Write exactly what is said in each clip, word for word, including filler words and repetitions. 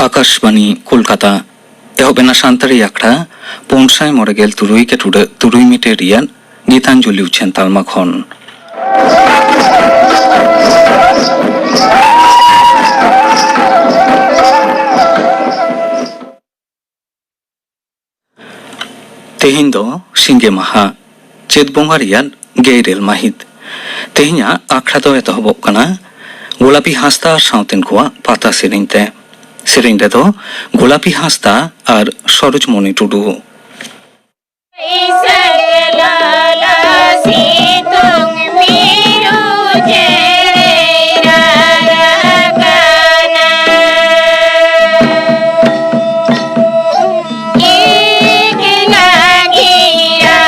ᱟᱠᱟᱥᱵᱟᱬᱤ ᱠᱳᱞᱠᱟᱛᱟ᱾ ᱮᱦᱚᱵ ᱮᱱᱟ ᱥᱟᱱᱛᱟᱲᱤ ᱟᱠᱷᱲᱟ ᱯᱩᱱ ᱥᱟᱭ ᱢᱚᱬᱮ ᱜᱮᱞ ᱛᱩᱨᱩᱭ ᱜᱮ ᱴᱩᱰᱟᱹᱜ ᱛᱩᱨᱩᱭ ᱢᱤᱴᱟᱨ ᱨᱮᱭᱟᱜ ᱜᱤᱛᱟᱧᱡᱚᱞᱤ ᱩᱪᱷᱟᱹᱱ ᱛᱟᱞᱢᱟ ᱠᱷᱚᱱ᱾ ᱛᱮᱦᱮᱧ ᱫᱚ ᱥᱤᱸᱜᱮ ᱢᱟᱦᱟ, ᱪᱟᱹᱛ ᱵᱚᱸᱜᱟ ᱨᱮᱭᱟᱜ ᱜᱮᱞ ᱤᱨᱟᱹᱞ ᱢᱟᱹᱦᱤᱛ᱾ ᱛᱮᱦᱮᱧᱟᱜ ᱟᱠᱷᱲᱟ ᱫᱚ ᱮᱛᱚᱦᱚᱵᱚᱜ ᱠᱟᱱᱟ ᱜᱳᱞᱟᱯᱤ ᱦᱟᱸᱥᱫᱟ ᱟᱨ ᱥᱟᱶᱛᱮᱱ ᱠᱚᱣᱟᱜ ᱯᱟᱛᱟ ᱥᱮᱨᱮᱧ ᱛᱮ᱾ ᱥᱮᱨᱮᱧ ᱨᱮᱫᱚ ᱜᱳᱞᱟᱯᱤ ᱦᱟᱸᱥᱫᱟ ᱟᱨ ᱥᱚᱨᱳᱡᱽᱢᱚᱱᱤ ᱴᱩᱰᱩ᱾ ᱤᱥᱟᱹᱭ ᱞᱚᱞᱚ ᱥᱤᱛᱩᱝ ᱢᱤᱨᱩ ᱪᱮᱬᱮᱭ ᱨᱟᱨᱟᱜ ᱠᱟᱱᱟ᱾ ᱤᱠᱞᱟ ᱜᱮᱭᱟ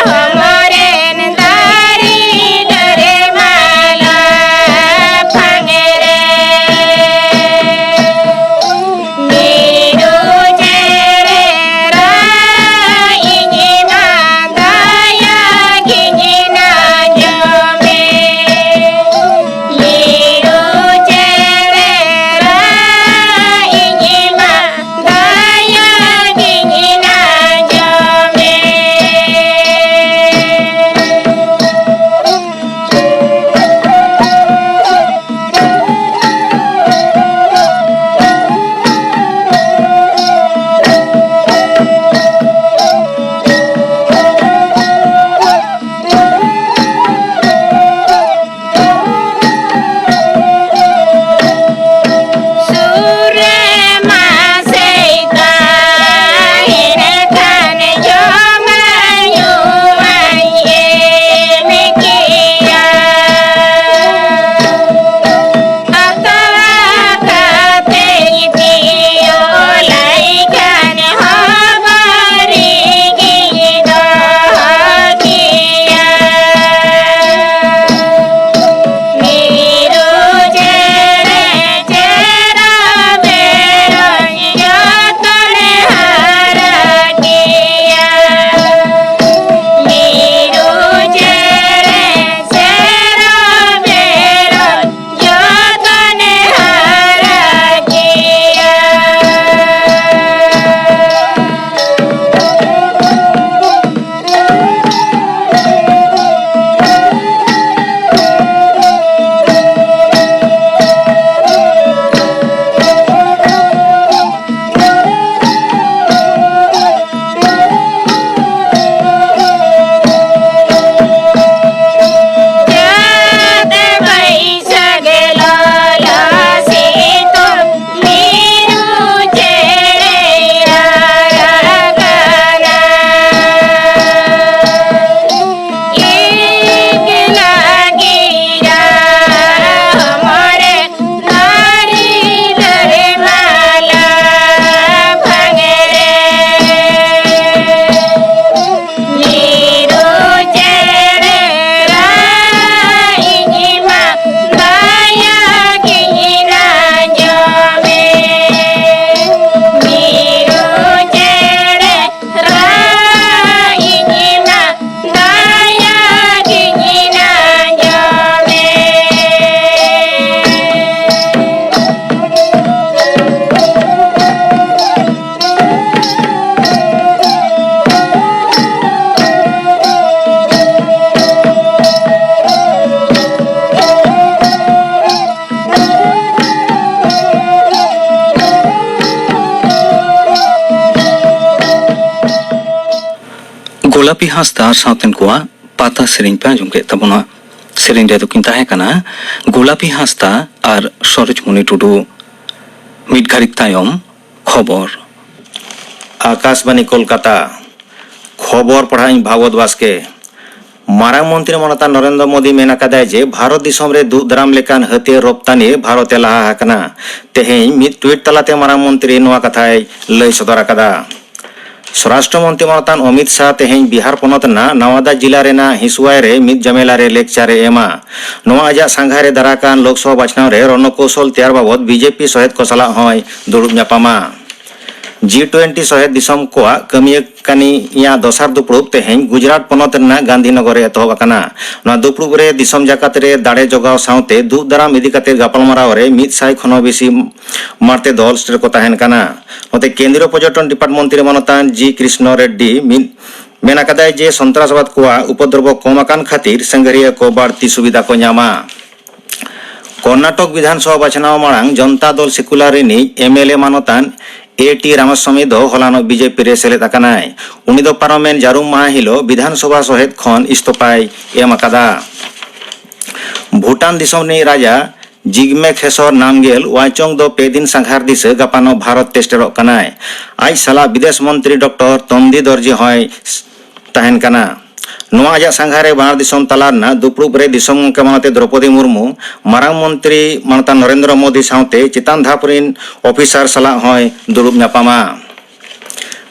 ᱦᱚᱢᱚᱨᱮᱱ ᱫᱟᱨᱮ ᱰᱟᱹᱨ ᱢᱟᱞᱟ ᱯᱷᱟᱝ ᱨᱮ᱾ ᱢᱤᱨᱩ ᱪᱮᱬᱮ ᱜᱳᱞᱟᱯᱤ ᱦᱟᱸᱥᱫᱟ ᱟᱨ ᱥᱟᱶᱛᱮᱱ ᱠᱚᱣᱟᱜ ᱯᱟᱛᱟ ᱥᱮᱨᱮᱧ ᱯᱮ ᱟᱸᱡᱚᱢ ᱠᱮᱫ ᱛᱟᱵᱚᱱᱟ᱾ ᱥᱮᱨᱮᱧ ᱨᱮ ᱫᱚᱠᱤᱱ ᱛᱟᱦᱮᱸ ᱠᱟᱱᱟ ᱜᱳᱞᱟᱯᱤ ᱦᱟᱸᱥᱫᱟ ᱟᱨ ᱥᱚᱨᱳᱡᱽᱢᱚᱱᱤ ᱴᱩᱰᱩ᱾ ᱢᱤᱫ ᱜᱷᱟᱹᱲᱤᱡ ᱛᱟᱭᱚᱢ ᱠᱷᱚᱵᱚᱨ᱾ ᱟᱠᱟᱥᱵᱟᱱᱤ ᱠᱳᱞᱠᱟᱛᱟ᱾ ᱠᱷᱚᱵᱚᱨ ᱯᱟᱲᱦᱟᱣ ᱤᱧ ᱵᱷᱟᱜᱚᱛ ᱵᱟᱥᱠᱮ᱾ ᱢᱟᱨᱟᱝ ᱢᱚᱱᱛᱨᱤ ᱢᱟᱱᱚᱛᱟᱱ ᱱᱚᱨᱮᱱᱫᱨᱚ ᱢᱳᱫᱤ ᱢᱮᱱ ᱟᱠᱟᱫᱟᱭ ᱡᱮ ᱵᱷᱟᱨᱚᱛ ᱫᱤᱥᱚᱢ ᱨᱮ ᱫᱩᱜ ᱫᱟᱨᱟᱢ ᱞᱮᱠᱟᱱ ᱦᱟᱹᱛᱭᱟᱹᱨ ᱨᱚᱯᱛᱟᱱᱤ ᱵᱷᱟᱨᱚᱛ ᱮ ᱞᱟᱦᱟ ᱟᱠᱟᱱᱟ᱾ ᱛᱮᱦᱮᱧ ᱢᱤᱫ ᱴᱩᱭᱤᱴ ᱛᱟᱞᱟᱛᱮ ᱢᱟᱨᱟᱝ ᱢᱚᱱᱛᱨᱤ ᱱᱚᱣᱟ ᱠᱟᱛᱷᱟᱭ ᱞᱟᱹᱭ ᱥᱚᱫᱚᱨ ᱟᱠᱟᱫᱟ᱾ ᱥᱚᱨᱟᱥᱴᱨᱚ ᱢᱚᱱᱛᱨᱤ ᱢᱟᱱᱚᱛᱟᱱ ᱚᱢᱤᱛ ᱥᱟᱦ ᱛᱮᱦᱮᱧ ᱵᱤᱦᱟᱨ ᱯᱚᱱᱚᱛ ᱨᱮᱱᱟᱜ ᱱᱟᱣᱟᱫᱟ ᱡᱤᱞᱟ ᱨᱮᱱᱟᱜ ᱦᱤᱥᱩᱣᱟᱭ ᱨᱮ ᱢᱤᱫ ᱡᱟᱢᱮᱞᱟ ᱨᱮ ᱞᱮᱠᱪᱟᱨ ᱮ ᱮᱢᱟ᱾ ᱱᱚᱣᱟ ᱟᱡᱟᱜ ᱥᱟᱸᱜᱷᱟᱨ ᱨᱮ ᱫᱟᱨᱟ ᱠᱟᱱ ᱞᱳᱠᱥᱚᱵᱷᱟ ᱵᱟᱪᱷᱱᱟᱣ ᱨᱮ ᱨᱚᱱᱚᱠᱳᱥᱚᱞ ᱛᱮᱭᱟᱨ ᱵᱟᱵᱚᱛ ᱵᱤᱡᱮᱯᱤ ᱥᱚᱦᱮᱫ ᱠᱚ ᱥᱟᱞᱟᱜ ᱦᱚᱸᱭ ᱫᱩᱲᱩᱵ ᱧᱟᱯᱟᱢᱟ᱾ ᱡᱤ ᱴᱩᱭᱮᱱᱴᱤ ᱥᱚᱦᱮᱫ ᱫᱤᱥᱚᱢ ᱠᱚᱣᱟᱜ ᱠᱟᱹᱢᱤᱭᱟᱹ ᱠᱟᱹᱱᱤᱭᱟᱜ ᱫᱚᱥᱟᱨ ᱫᱩᱯᱲᱩᱵ ᱛᱮᱦᱮᱧ ᱜᱩᱡᱽᱨᱟᱴ ᱯᱚᱱᱚᱛ ᱨᱮᱱᱟᱜ ᱜᱟᱱᱫᱷᱤᱱᱚᱜᱚᱨ ᱨᱮ ᱮᱛᱚᱦᱚᱵ ᱟᱠᱟᱱᱟ᱾ ᱱᱚᱣᱟ ᱫᱩᱯᱲᱩᱵ ᱨᱮ ᱫᱤᱥᱚᱢ ᱡᱟᱠᱟᱛ ᱨᱮ ᱫᱟᱲᱮ ᱡᱚᱜᱟᱣ ᱥᱟᱶᱛᱮ ᱫᱩᱜ ᱫᱟᱨᱟᱢ ᱤᱫᱤ ᱠᱟᱛᱮ ᱜᱟᱯᱟᱞᱢᱟᱨᱟᱣ ᱨᱮ ᱢᱤᱫ ᱥᱟᱭ ᱠᱷᱚᱱ ᱦᱚᱸ ᱵᱮᱥᱤ ᱢᱟᱬᱛᱮ ᱫᱚᱞ ᱥᱮᱴᱮᱨ ᱠᱚ ᱛᱟᱦᱮᱱ ᱠᱟᱱᱟ᱾ ᱱᱚᱛᱮ ᱠᱮᱱᱫᱨᱤᱭᱚ ᱯᱚᱨᱡᱚᱴᱚᱱ ᱰᱤᱯᱟᱨᱴ ᱢᱚᱱᱛᱨᱤ ᱢᱟᱱᱚᱛᱟᱱ ᱡᱤ ᱠᱨᱤᱥᱱᱚ ᱨᱮᱰᱰᱤ ᱢᱤᱫ ᱢᱮᱱ ᱟᱠᱟᱫᱟᱭ ᱡᱮ ᱥᱚᱱᱛᱨᱟᱥᱵᱟᱫ ᱠᱚᱣᱟᱜ ᱩᱯᱚᱫᱨᱚᱵᱚ ᱠᱚᱢ ᱟᱠᱟᱱ ᱠᱷᱟᱹᱛᱤᱨ ᱥᱟᱸᱜᱷᱟᱨᱤᱭᱟᱹ ᱠᱚ ᱵᱟᱹᱲᱛᱤ ᱥᱩᱵᱤᱫᱷᱟ ᱠᱚ ᱧᱟᱢᱟ᱾ ᱠᱚᱨᱱᱟᱴᱚᱠ ᱵᱤᱫᱷᱟᱱᱥᱚᱵᱷᱟ ᱵᱟᱪᱷᱱᱟᱣ ᱢᱟᱲᱟᱝ ᱡᱚᱱᱛᱟ ᱫᱚᱞ ᱥᱮᱠᱩᱞᱟᱨ ᱨᱤᱱᱤᱡ ᱮᱢᱮᱞᱮ ᱢᱟᱱᱚᱛᱟᱱ ᱮ ᱴᱤ ᱨᱟᱢᱟᱥᱣᱟᱢᱤ ᱫᱚ ᱦᱚᱞᱟᱱᱚᱜ ᱵᱤᱡᱮᱯᱤ ᱨᱮ ᱥᱮᱞᱮᱫ ᱟᱠᱟᱱᱟᱭ᱾ ᱩᱱᱤ ᱫᱚ ᱯᱟᱨᱚᱢᱮᱱ ᱡᱟᱹᱨᱩᱢ ᱢᱟᱦᱟ ᱦᱤᱞᱚᱜ ᱵᱤᱫᱷᱟᱱᱥᱚᱵᱷᱟ ᱥᱚᱦᱮᱫ ᱠᱷᱚᱱ ᱤᱥᱛᱚᱯᱷᱟᱭ ᱮᱢ ᱟᱠᱟᱫᱟ᱾ ᱵᱷᱩᱴᱟᱱ ᱫᱤᱥᱚᱢ ᱨᱤᱱᱤᱡ ᱨᱟᱡᱟ ᱡᱤᱜᱢᱮ ᱠᱷᱮᱥᱚᱨ ᱱᱟᱢᱜᱮᱞ ᱣᱟᱝᱪᱚᱝ ᱫᱚ ᱯᱮ ᱫᱤᱱ ᱥᱟᱸᱜᱷᱟᱨ ᱫᱤᱥᱟᱹ ᱜᱟᱯᱟᱱᱚᱜ ᱵᱷᱟᱨᱚᱛ ᱛᱮ ᱥᱮᱴᱮᱨᱚᱜ ᱠᱟᱱᱟᱭ᱾ ᱟᱡ ᱥᱟᱞᱟᱜ ᱵᱤᱫᱮᱥ ᱢᱚᱱᱛᱨᱤ ᱰᱚᱠᱴᱚᱨ ᱛᱚᱱᱫᱤ ᱫᱚᱨᱡᱤ ᱦᱚᱸᱭ ᱛᱟᱦᱮᱱ ᱠᱟᱱᱟ᱾ ᱱᱚᱣᱟ ᱟᱡᱟᱜ ᱥᱟᱸᱜᱷᱟᱨ ᱨᱮ ᱵᱟᱱᱟᱨ ᱫᱤᱥᱚᱢ ᱛᱟᱞᱟ ᱨᱮᱱᱟᱜ ᱫᱩᱯᱲᱩᱵ ᱨᱮ ᱫᱤᱥᱚᱢ ᱜᱚᱢᱠᱮ ᱢᱟᱱᱚᱛᱤ ᱫᱨᱚᱯᱚᱫᱤ ᱢᱩᱨᱢᱩ, ᱢᱟᱨᱟᱝ ᱢᱚᱱᱛᱨᱤ ᱢᱟᱱᱚᱛᱟᱱ ᱱᱚᱨᱮᱱᱫᱨᱚ ᱢᱳᱫᱤ ᱥᱟᱶᱛᱮ ᱪᱮᱛᱟᱱ ᱫᱷᱟᱯ ᱨᱤᱱ ᱚᱯᱷᱤᱥᱟᱨ ᱥᱟᱞᱟᱜ ᱦᱚᱸᱭ ᱫᱩᱲᱩᱵ ᱧᱟᱯᱟᱢᱟ᱾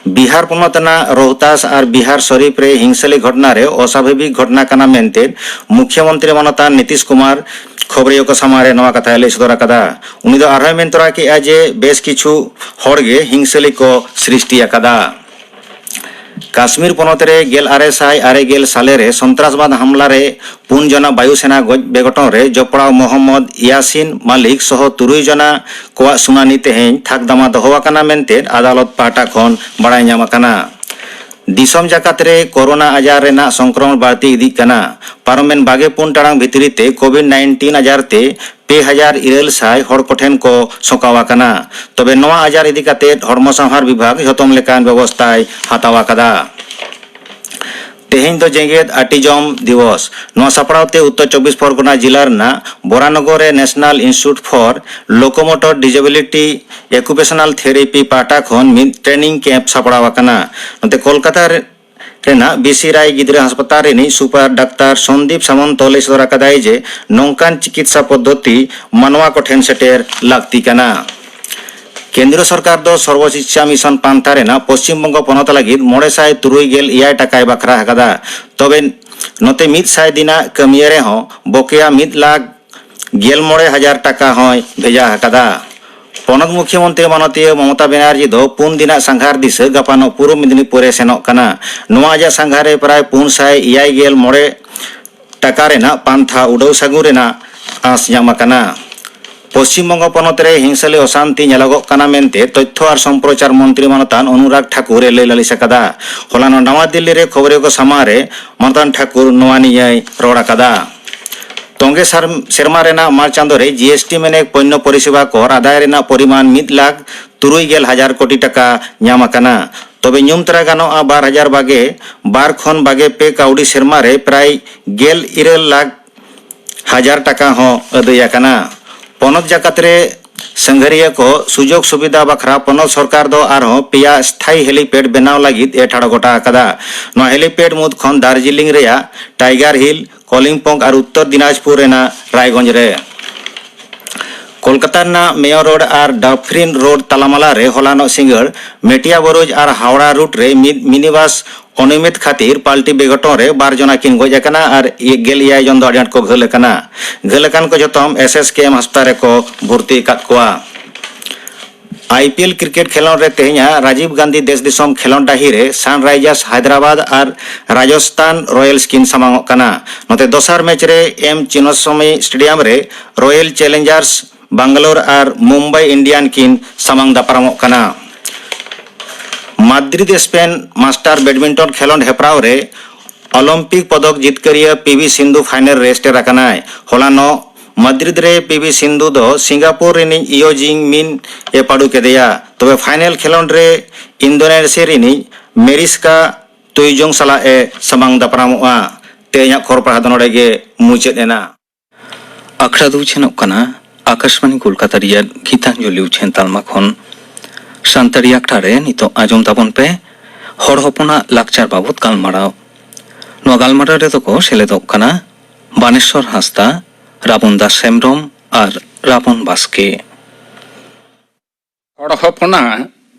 ᱵᱤᱦᱟᱨ ᱯᱚᱱᱚᱛ ᱨᱮᱱᱟᱜ ᱨᱳᱦᱛᱟᱥ ᱟᱨ ᱵᱤᱦᱟᱨ ᱥᱚᱨᱤᱯ ᱨᱮ ᱦᱤᱝᱥᱟᱹᱞᱤ ᱜᱷᱚᱴᱱᱟ ᱨᱮ ᱚᱥᱟᱵᱷᱟᱵᱤᱠ ᱜᱷᱚᱴᱱᱟ ᱠᱟᱱᱟ ᱢᱮᱱᱛᱮ ᱢᱩᱠᱷᱭᱚᱢᱚᱱᱛᱨᱤ ᱢᱟᱱᱚᱛᱟᱱ ᱱᱤᱛᱤᱥ ᱠᱩᱢᱟᱨ ᱠᱷᱚᱵᱚᱨᱤᱭᱟᱹ ᱠᱚ ᱥᱟᱢᱟᱝ ᱨᱮ ᱱᱚᱣᱟ ᱠᱟᱛᱷᱟᱭ ᱞᱟᱹᱭ ᱥᱚᱫᱚᱨ ᱟᱠᱟᱫᱟ᱾ ᱩᱱᱤ ᱫᱚ ᱟᱨᱦᱚᱸᱭ ᱢᱮᱱ ᱛᱚᱨᱟ ᱠᱮᱫᱼᱟ ᱡᱮ ᱵᱮᱥ ᱠᱤᱪᱷᱩ ᱦᱚᱲ ᱜᱮ ᱦᱤᱝᱥᱟᱹᱞᱤ ᱠᱚ ᱥᱨᱤᱥᱴᱤ ᱟᱠᱟᱫᱟ᱾ ᱠᱟᱥᱢᱤᱨ ᱯᱚᱱᱚᱛ ᱨᱮ ᱜᱮᱞ ᱟᱨᱮ ᱥᱟᱭ ᱟᱨᱮ ᱜᱮᱞ ᱥᱟᱞᱮ ᱨᱮ ᱥᱚᱱᱛᱨᱟᱥᱵᱟᱫ ᱦᱟᱢᱞᱟ ᱨᱮ ᱯᱩᱱ ᱡᱚᱱᱟ ᱵᱟᱭᱩ ᱥᱮᱱᱟ ᱜᱚᱡ ᱵᱮᱜᱚᱴᱚᱱ ᱨᱮ ᱡᱚᱯᱲᱟᱣ ᱢᱚᱦᱚᱢᱢᱚᱫ ᱭᱟᱥᱤᱱ ᱢᱟᱞᱤᱠ ᱥᱚᱦᱚ ᱛᱩᱨᱩᱭ ᱡᱚᱱᱟ ᱠᱚᱣᱟᱜ ᱥᱩᱱᱟᱱᱤ ᱛᱮᱦᱮᱧ ᱛᱷᱟᱠ ᱫᱟᱢᱟ ᱫᱚᱦᱚ ᱟᱠᱟᱱᱟ ᱢᱮᱱᱛᱮ ᱟᱫᱟᱞᱚᱛ ᱯᱟᱦᱴᱟ ᱠᱷᱚᱱ ᱵᱟᱲᱟᱭ ᱧᱟᱢ ᱟᱠᱟᱱᱟ᱾ ᱫᱤᱥᱚᱢ ᱡᱟᱠᱟᱛ ᱨᱮ ᱠᱳᱨᱳᱱᱟ ᱟᱡᱟᱨ ᱨᱮᱱᱟᱜ ᱥᱚᱝᱠᱨᱚᱢᱚᱱ ᱵᱟᱹᱲᱛᱤ ᱤᱫᱤᱜ ᱠᱟᱱᱟ᱾ ᱯᱟᱨᱚᱢᱮᱱ ᱵᱟᱜᱮ ᱯᱩᱱ ᱴᱟᱲᱟᱝ ᱵᱷᱤᱛᱨᱤ ᱛᱮ ᱠᱳᱵᱷᱤᱰ ᱱᱟᱭᱤᱱᱴᱤᱱ ᱟᱡᱟᱨ ᱛᱮ ᱯᱮ ᱦᱟᱡᱟᱨ ᱤᱨᱟᱹᱞ ᱥᱟᱭ ᱦᱚᱲ ᱠᱚᱴᱷᱮᱱ ᱠᱚ ᱥᱚᱠᱟᱣ ᱟᱠᱟᱱᱟ᱾ ᱛᱚᱵᱮ ᱱᱚᱣᱟ ᱟᱡᱟᱨ ᱤᱫᱤ ᱠᱟᱛᱮ ᱦᱚᱲᱢᱚ ᱥᱟᱶᱦᱟᱨ ᱵᱤᱵᱷᱟᱜᱽ ᱡᱷᱚᱛᱚᱢ ᱞᱮᱠᱟᱱ ᱵᱮᱵᱚᱥᱛᱷᱟᱭ ᱦᱟᱛᱟᱣ ᱟᱠᱟᱫᱟ᱾ ᱛᱮᱦᱮᱧ ᱫᱚ ᱡᱮᱜᱮᱛ ᱟᱹᱴᱤᱡᱚᱢ ᱫᱤᱵᱚᱥ᱾ ᱱᱚᱣᱟ ᱥᱟᱯᱲᱟᱣ ᱛᱮ ᱩᱛᱛᱚᱨ ᱪᱚᱵᱵᱤᱥ ᱯᱚᱨᱜᱚᱱᱟ ᱡᱤᱞᱟ ᱨᱮᱱᱟᱜ ᱵᱚᱨᱟᱱᱚᱜᱚᱨ ᱨᱮ National Institute for Locomotor Disability Occupational Therapy ᱯᱟᱦᱴᱟ ᱠᱷᱚᱱ ᱢᱤᱫ training camp ᱥᱟᱯᱲᱟᱣ ᱟᱠᱟᱱᱟ᱾ ᱱᱚᱛᱮ ᱠᱳᱞᱠᱟᱛᱟ ᱨᱮ ᱨᱮᱱᱟᱜ ᱵᱤ ᱥᱤ ᱨᱟᱭ ᱜᱤᱫᱽᱨᱟᱹ ᱦᱟᱥᱯᱟᱛᱟᱞ ᱨᱤᱱᱤᱡ ᱥᱩᱯᱟᱨ ᱰᱟᱠᱛᱟᱨ ᱥᱚᱱᱫᱤᱯ ᱥᱟᱢᱚᱱᱛᱚ ᱞᱟᱹᱭ ᱥᱚᱫᱚᱨ ᱟᱠᱟᱫᱟᱭ ᱡᱮ ᱱᱚᱝᱠᱟᱱ ᱪᱤᱠᱤᱛᱥᱟ ᱯᱚᱫᱽᱫᱷᱚᱛᱤ ᱢᱟᱱᱣᱟ ᱠᱚᱴᱷᱮᱱ ᱥᱮᱴᱮᱨ ᱞᱟᱹᱠᱛᱤ ᱠᱟᱱᱟ᱾ ᱠᱮᱱᱫᱨᱚ ᱥᱚᱨᱠᱟᱨ ᱫᱚ ᱥᱚᱨᱵᱚ ᱥᱤᱠᱥᱟ ᱢᱤᱥᱚᱱ ᱯᱟᱱᱛᱷᱟ ᱨᱮᱱᱟᱜ ᱯᱚᱥᱪᱤᱢ ᱵᱚᱝᱜᱚ ᱯᱚᱱᱚᱛ ᱞᱟᱹᱜᱤᱫ ᱢᱚᱬᱮ ᱥᱟᱭ ᱛᱩᱨᱩᱭ ᱜᱮᱞ ᱮᱭᱟᱭ ᱴᱟᱠᱟᱭ ᱵᱟᱠᱷᱨᱟ ᱟᱠᱟᱫᱟ᱾ ᱛᱚᱵᱮ ᱱᱚᱛᱮ ᱢᱤᱫ ᱥᱟᱭ ᱫᱤᱱᱟᱜ ᱠᱟᱹᱢᱤᱭᱟᱹ ᱨᱮᱦᱚᱸ ᱵᱚᱠᱮᱭᱟ ᱢᱤᱫ ᱞᱟᱠᱷ ᱜᱮᱞ ᱢᱚᱬᱮ ᱦᱟᱡᱟᱨ ᱴᱟᱠᱟ ᱦᱚᱸᱭ ᱵᱷᱮᱡᱟ ᱟᱠᱟᱫᱟ᱾ ᱯᱚᱱᱚᱛ ᱢᱩᱠᱷᱭᱟᱹ ᱢᱚᱱᱛᱨᱤ ᱢᱟᱱᱚᱛᱤᱭᱟᱹ ᱢᱚᱢᱚᱛᱟ ᱵᱮᱱᱟᱨᱡᱤ ᱫᱚ ᱯᱩᱱ ᱫᱤᱱᱟᱜ ᱥᱟᱸᱜᱷᱟᱨ ᱫᱤᱥᱟᱹ ᱜᱟᱯᱟᱱᱚᱜ ᱯᱩᱨᱩᱵ ᱢᱮᱫᱽᱱᱤᱯᱩᱨ ᱮ ᱥᱮᱱᱚᱜ ᱠᱟᱱᱟ᱾ ᱱᱚᱣᱟ ᱟᱡᱟᱜ ᱥᱟᱸᱜᱷᱟᱨ ᱨᱮ ᱯᱨᱟᱭ ᱯᱩᱱ ᱥᱟᱭ ᱮᱭᱟᱭ ᱜᱮᱞ ᱢᱚᱬᱮ ᱴᱟᱠᱟ ᱨᱮᱱᱟᱜ ᱯᱟᱱᱛᱷᱟ ᱩᱰᱟᱹᱣ ᱥᱟᱹᱜᱩᱱ ᱨᱮᱱᱟᱜ ᱟᱸᱥ ᱧᱟᱢ ᱟᱠᱟᱱᱟ᱾ ᱯᱚᱥᱪᱤᱢ ᱵᱚᱝᱜᱚ ᱯᱚᱱᱚᱛ ᱨᱮ ᱦᱤᱝᱥᱟᱹᱞᱤ ᱚᱥᱟᱱᱛᱤ ᱧᱮᱞᱚᱜᱚᱜ ᱠᱟᱱᱟ ᱢᱮᱱᱛᱮ ᱛᱚᱛᱛᱷᱚ ᱟᱨ ᱥᱚᱢᱯᱨᱚᱪᱟᱨ ᱢᱚᱱᱛᱨᱤ ᱢᱟᱱᱚᱛᱟᱱ ᱚᱱᱩᱨᱟᱜᱽ ᱴᱷᱟᱠᱩᱨ ᱮ ᱞᱟᱹᱭ ᱞᱟᱹᱞᱤᱥ ᱟᱠᱟᱫᱟ᱾ ᱦᱚᱞᱟᱱᱚᱜ ᱱᱟᱣᱟ ᱫᱤᱞᱞᱤ ᱨᱮ ᱠᱷᱚᱵᱚᱨᱤᱭᱟᱹ ᱠᱚ ᱥᱟᱢᱟᱝ ᱨᱮ ᱢᱟᱱᱚᱛᱟᱱ ᱴᱷᱟᱠᱩᱨ ᱱᱚᱣᱟ ᱱᱤᱭᱟᱹᱭ ᱨᱚᱲ ᱟᱠᱟᱫᱟ᱾ ᱛᱚᱸᱜᱮ ᱥᱟᱨ-, ᱥᱮᱨᱢᱟ ᱨᱮᱱᱟᱜ ᱢᱟᱨᱪ ᱪᱟᱸᱫᱳ ᱨᱮ ᱡᱤ ᱮᱥ ᱴᱤ ᱢᱮᱱᱮᱠ ᱯᱚᱱᱱᱚ ᱯᱚᱨᱤᱥᱮᱵᱟ ᱠᱚᱨ ᱟᱫᱟᱭ ᱨᱮᱱᱟᱜ ᱯᱚᱨᱤᱢᱟᱱ ᱢᱤᱫ ᱞᱟᱠᱷ ᱛᱩᱨᱩᱭ ᱜᱮᱞ ᱦᱟᱡᱟᱨ ᱠᱳᱴᱤ ᱴᱟᱠᱟ ᱧᱟᱢ ᱟᱠᱟᱱᱟ᱾ ᱛᱚᱵᱮ ᱧᱩᱢ ᱛᱚᱨᱟ ᱜᱟᱱᱚᱜᱼᱟ ᱵᱟᱨ ᱦᱟᱡᱟᱨ ᱵᱟᱜᱮ ᱵᱟᱨ ᱠᱷᱚᱱ ᱵᱟᱜᱮ ᱯᱮ ᱠᱟᱹᱣᱰᱤ ᱥᱮᱨᱢᱟ ᱨᱮ ᱯᱨᱟᱭ ᱜᱮᱞ ᱤᱨᱟᱹᱞ ᱞᱟᱠᱷ ᱦᱟᱡᱟᱨ ᱴᱟᱠᱟ ᱦᱚᱸ ᱟᱹᱫᱟᱹᱭ ᱟᱠᱟᱱᱟ᱾ ᱯᱚᱱᱚᱛ ᱡᱟᱠᱟᱛ ᱨᱮ ᱥᱟᱸᱜᱷᱟᱨᱤᱭᱟᱹ ᱠᱚ ᱥᱩᱡᱳᱜᱽ ᱥᱩᱵᱤᱫᱷᱟ ᱵᱟᱠᱷᱨᱟ ᱯᱚᱱᱚᱛ ᱥᱚᱨᱠᱟᱨ ᱫᱚ ᱟᱨᱦᱚᱸ ᱯᱮᱭᱟ ᱥᱛᱷᱟᱭᱤ helipad ᱵᱮᱱᱟᱣ ᱞᱟᱹᱜᱤᱫ ᱮ ᱴᱷᱟᱲᱚ ᱜᱚᱴᱟ ᱟᱠᱟᱫᱟ᱾ ᱱᱚᱣᱟ helipad ᱢᱩᱫᱽ ᱠᱷᱚᱱ ᱫᱟᱨᱡᱤᱞᱤᱝ ᱨᱮᱭᱟᱜ ᱴᱟᱭᱜᱟᱨ ᱦᱤᱞ, ᱠᱚᱞᱤᱢᱯᱚᱝ ᱟᱨ ᱩᱛᱛᱚᱨ ᱫᱤᱱᱟᱡᱽᱯᱩᱨ ᱨᱮᱱᱟᱜ ᱨᱟᱭᱜᱚᱸᱡᱽ ᱨᱮ᱾ ᱠᱳᱞᱠᱟᱛᱟ ᱨᱮᱱᱟᱜ ᱢᱮᱭᱚᱨ ᱨᱳᱰ ᱟᱨ ᱰᱟᱯᱷᱨᱤᱱ ᱨᱳᱰ ᱛᱟᱞᱟᱢᱟᱞᱟ ᱨᱮ ᱦᱚᱞᱟᱱᱚᱜ ᱥᱤᱸᱜᱟᱹᱲ ᱢᱮᱴᱤᱭᱟ ᱵᱚᱨᱳᱡᱽ ᱟᱨ ᱦᱟᱣᱲᱟ ᱨᱩᱴ ᱨᱮ ᱢᱤᱫ ᱢᱤᱱᱤᱵᱟᱥ ᱚᱱᱤᱭᱢᱤᱛ ᱠᱷᱟᱹᱛᱤᱨ ᱯᱟᱞᱴᱤ ᱵᱮᱜᱷᱚᱴᱚᱱ ᱨᱮ ᱵᱟᱨ ᱡᱚᱱᱟ ᱠᱤᱱ ᱜᱚᱡ ᱟᱠᱟᱱᱟ ᱟᱨ ᱜᱮᱞ ᱮᱭᱟᱭ ᱡᱚᱱ ᱫᱚ ᱟᱹᱰᱤ ᱟᱸᱴ ᱠᱚ ᱜᱷᱟᱹᱞ ᱟᱠᱟᱱᱟ᱾ ᱜᱷᱟᱹᱞ ᱟᱠᱟᱱ ᱠᱚ ᱡᱚᱛᱚᱢ ᱮᱥ ᱮᱥ ᱠᱮ ᱮᱢ ᱦᱟᱥᱯᱟᱛᱟᱞ ᱨᱮᱠᱚ ᱵᱷᱚᱨᱛᱤ ᱟᱠᱟᱫ ᱠᱚᱣᱟ᱾ ᱟᱭ ᱯᱤ ᱮᱞ ᱠᱨᱤᱠᱮᱴ ᱠᱷᱮᱞᱳᱸᱰ ᱨᱮ ᱛᱮᱦᱮᱧᱟᱜ ᱨᱟᱡᱤᱵᱽ ᱜᱟᱱᱫᱷᱤ ᱫᱮᱥ ᱫᱤᱥᱚᱢ ᱠᱷᱮᱞᱳᱸᱰ ᱰᱟᱹᱦᱤ ᱨᱮ ᱥᱟᱱᱨᱟᱭᱡᱟᱨᱥ ᱦᱟᱭᱫᱨᱟᱵᱟᱫᱽ ᱟᱨ ᱨᱟᱡᱚᱥᱛᱟᱱ ᱨᱚᱭᱮᱞᱥ ᱠᱤᱱ ᱥᱟᱢᱟᱝᱚᱜ ᱠᱟᱱᱟ᱾ ᱱᱚᱛᱮ ᱫᱚᱥᱟᱨ ᱢᱮᱪ ᱨᱮ ᱮᱢ ᱪᱤᱱᱱᱟᱥᱣᱟᱢᱤ ᱥᱴᱮᱰᱤᱭᱟᱢ ᱨᱮ ᱨᱚᱭᱮᱞ ᱪᱮᱞᱮᱧᱡᱟᱨᱥ ᱵᱟᱝᱜᱟᱞᱳᱨ ᱟᱨ ᱢᱩᱢᱵᱟᱭ ᱤᱱᱰᱤᱭᱟᱱ ᱠᱤᱱ ᱥᱟᱢᱟᱝ ᱫᱟᱯᱨᱟᱢᱚᱜ ᱠᱟᱱᱟ᱾ ᱢᱟᱫᱽᱨᱤᱫ ᱥᱯᱮᱱ ᱢᱟᱥᱴᱟᱨ ᱵᱮᱰᱢᱤᱱᱴᱚᱱ ᱠᱷᱮᱞᱳᱸᱰ ᱦᱮᱯᱨᱟᱣ ᱨᱮ ᱚᱞᱤᱢᱯᱤᱠ ᱯᱚᱫᱚᱠ ᱡᱤᱛᱠᱟᱹᱨᱤᱭᱟᱹ ᱯᱤ ᱵᱤ ᱥᱤᱱᱫᱷᱩ ᱯᱷᱟᱭᱱᱮᱞ ᱨᱮ ᱥᱮᱴᱮᱨ ᱟᱠᱟᱱᱟᱭ᱾ ᱦᱚᱞᱟᱱᱚᱜ ᱢᱟᱫᱽᱨᱤᱫ ᱨᱮ ᱯᱤ ᱵᱤ ᱥᱤᱱᱫᱷᱩ ᱫᱚ ᱥᱤᱝᱜᱟᱯᱩᱨ ᱨᱤᱱᱤᱡ ᱤᱭᱳ ᱡᱤᱝ ᱢᱤᱱ ᱮ ᱯᱟᱹᱰᱩ ᱠᱮᱫᱮᱭᱟ᱾ ᱛᱚᱵᱮ ᱯᱷᱟᱭᱱᱮᱞ ᱠᱷᱮᱞᱳᱸᱰ ᱨᱮ ᱤᱱᱫᱳᱱᱮᱥᱤᱭᱟ ᱨᱤᱱᱤᱡ ᱢᱮᱨᱤᱥᱠᱟ ᱛᱩᱭᱡᱚᱝ ᱥᱟᱞᱟᱜ ᱮ ᱥᱟᱢᱟᱝ ᱫᱟᱯᱨᱟᱢᱚᱜᱼᱟ᱾ ᱛᱮᱦᱮᱧᱟᱜ ᱠᱷᱚᱵᱚᱨ ᱯᱟᱲᱦᱟᱣ ᱫᱚ ᱱᱚᱰᱮ ᱜᱮ ᱢᱩᱪᱟᱹᱫ ᱮᱱᱟ᱾ ᱟᱠᱷᱲᱟ ᱫᱚ ᱩᱪᱷᱟᱹᱱᱚᱜ ᱠᱟᱱᱟ ᱟᱠᱟᱥᱵᱟᱬᱤ ᱠᱳᱞᱠᱟᱛᱟ ᱨᱮᱭᱟᱜ ᱜᱤᱛᱟᱧᱡᱚᱞᱤ ᱩᱪᱷᱟᱹᱱ ᱛᱟᱞᱢᱟ ᱠᱷᱚᱱ᱾ ᱥᱟᱱᱛᱟᱲᱤ ᱟᱠᱷᱲᱟ ᱨᱮ ᱱᱤᱛᱚᱜ ᱟᱸᱡᱚᱢ ᱛᱟᱵᱚᱱ ᱯᱮ ᱦᱚᱲ ᱦᱚᱯᱚᱱᱟᱜ ᱞᱟᱠᱪᱟᱨ ᱵᱟᱵᱚᱛ ᱜᱟᱞᱢᱟᱨᱟᱣ᱾ ᱱᱚᱣᱟ ᱜᱟᱞᱢᱟᱨᱟᱣ ᱨᱮᱫᱚ ᱠᱚ ᱥᱮᱞᱮᱫᱚᱜ ᱠᱟᱱᱟ ᱵᱟᱱᱮᱥᱚᱨ ᱦᱟᱸᱥᱫᱟ, ᱨᱟᱵᱚᱱ ᱫᱟᱥ ᱦᱮᱢᱵᱽᱨᱚᱢ ᱟᱨ ᱨᱟᱵᱚᱱ ᱵᱟᱥᱠᱮ᱾ ᱦᱚᱲ ᱦᱚᱯᱚᱱᱟᱜ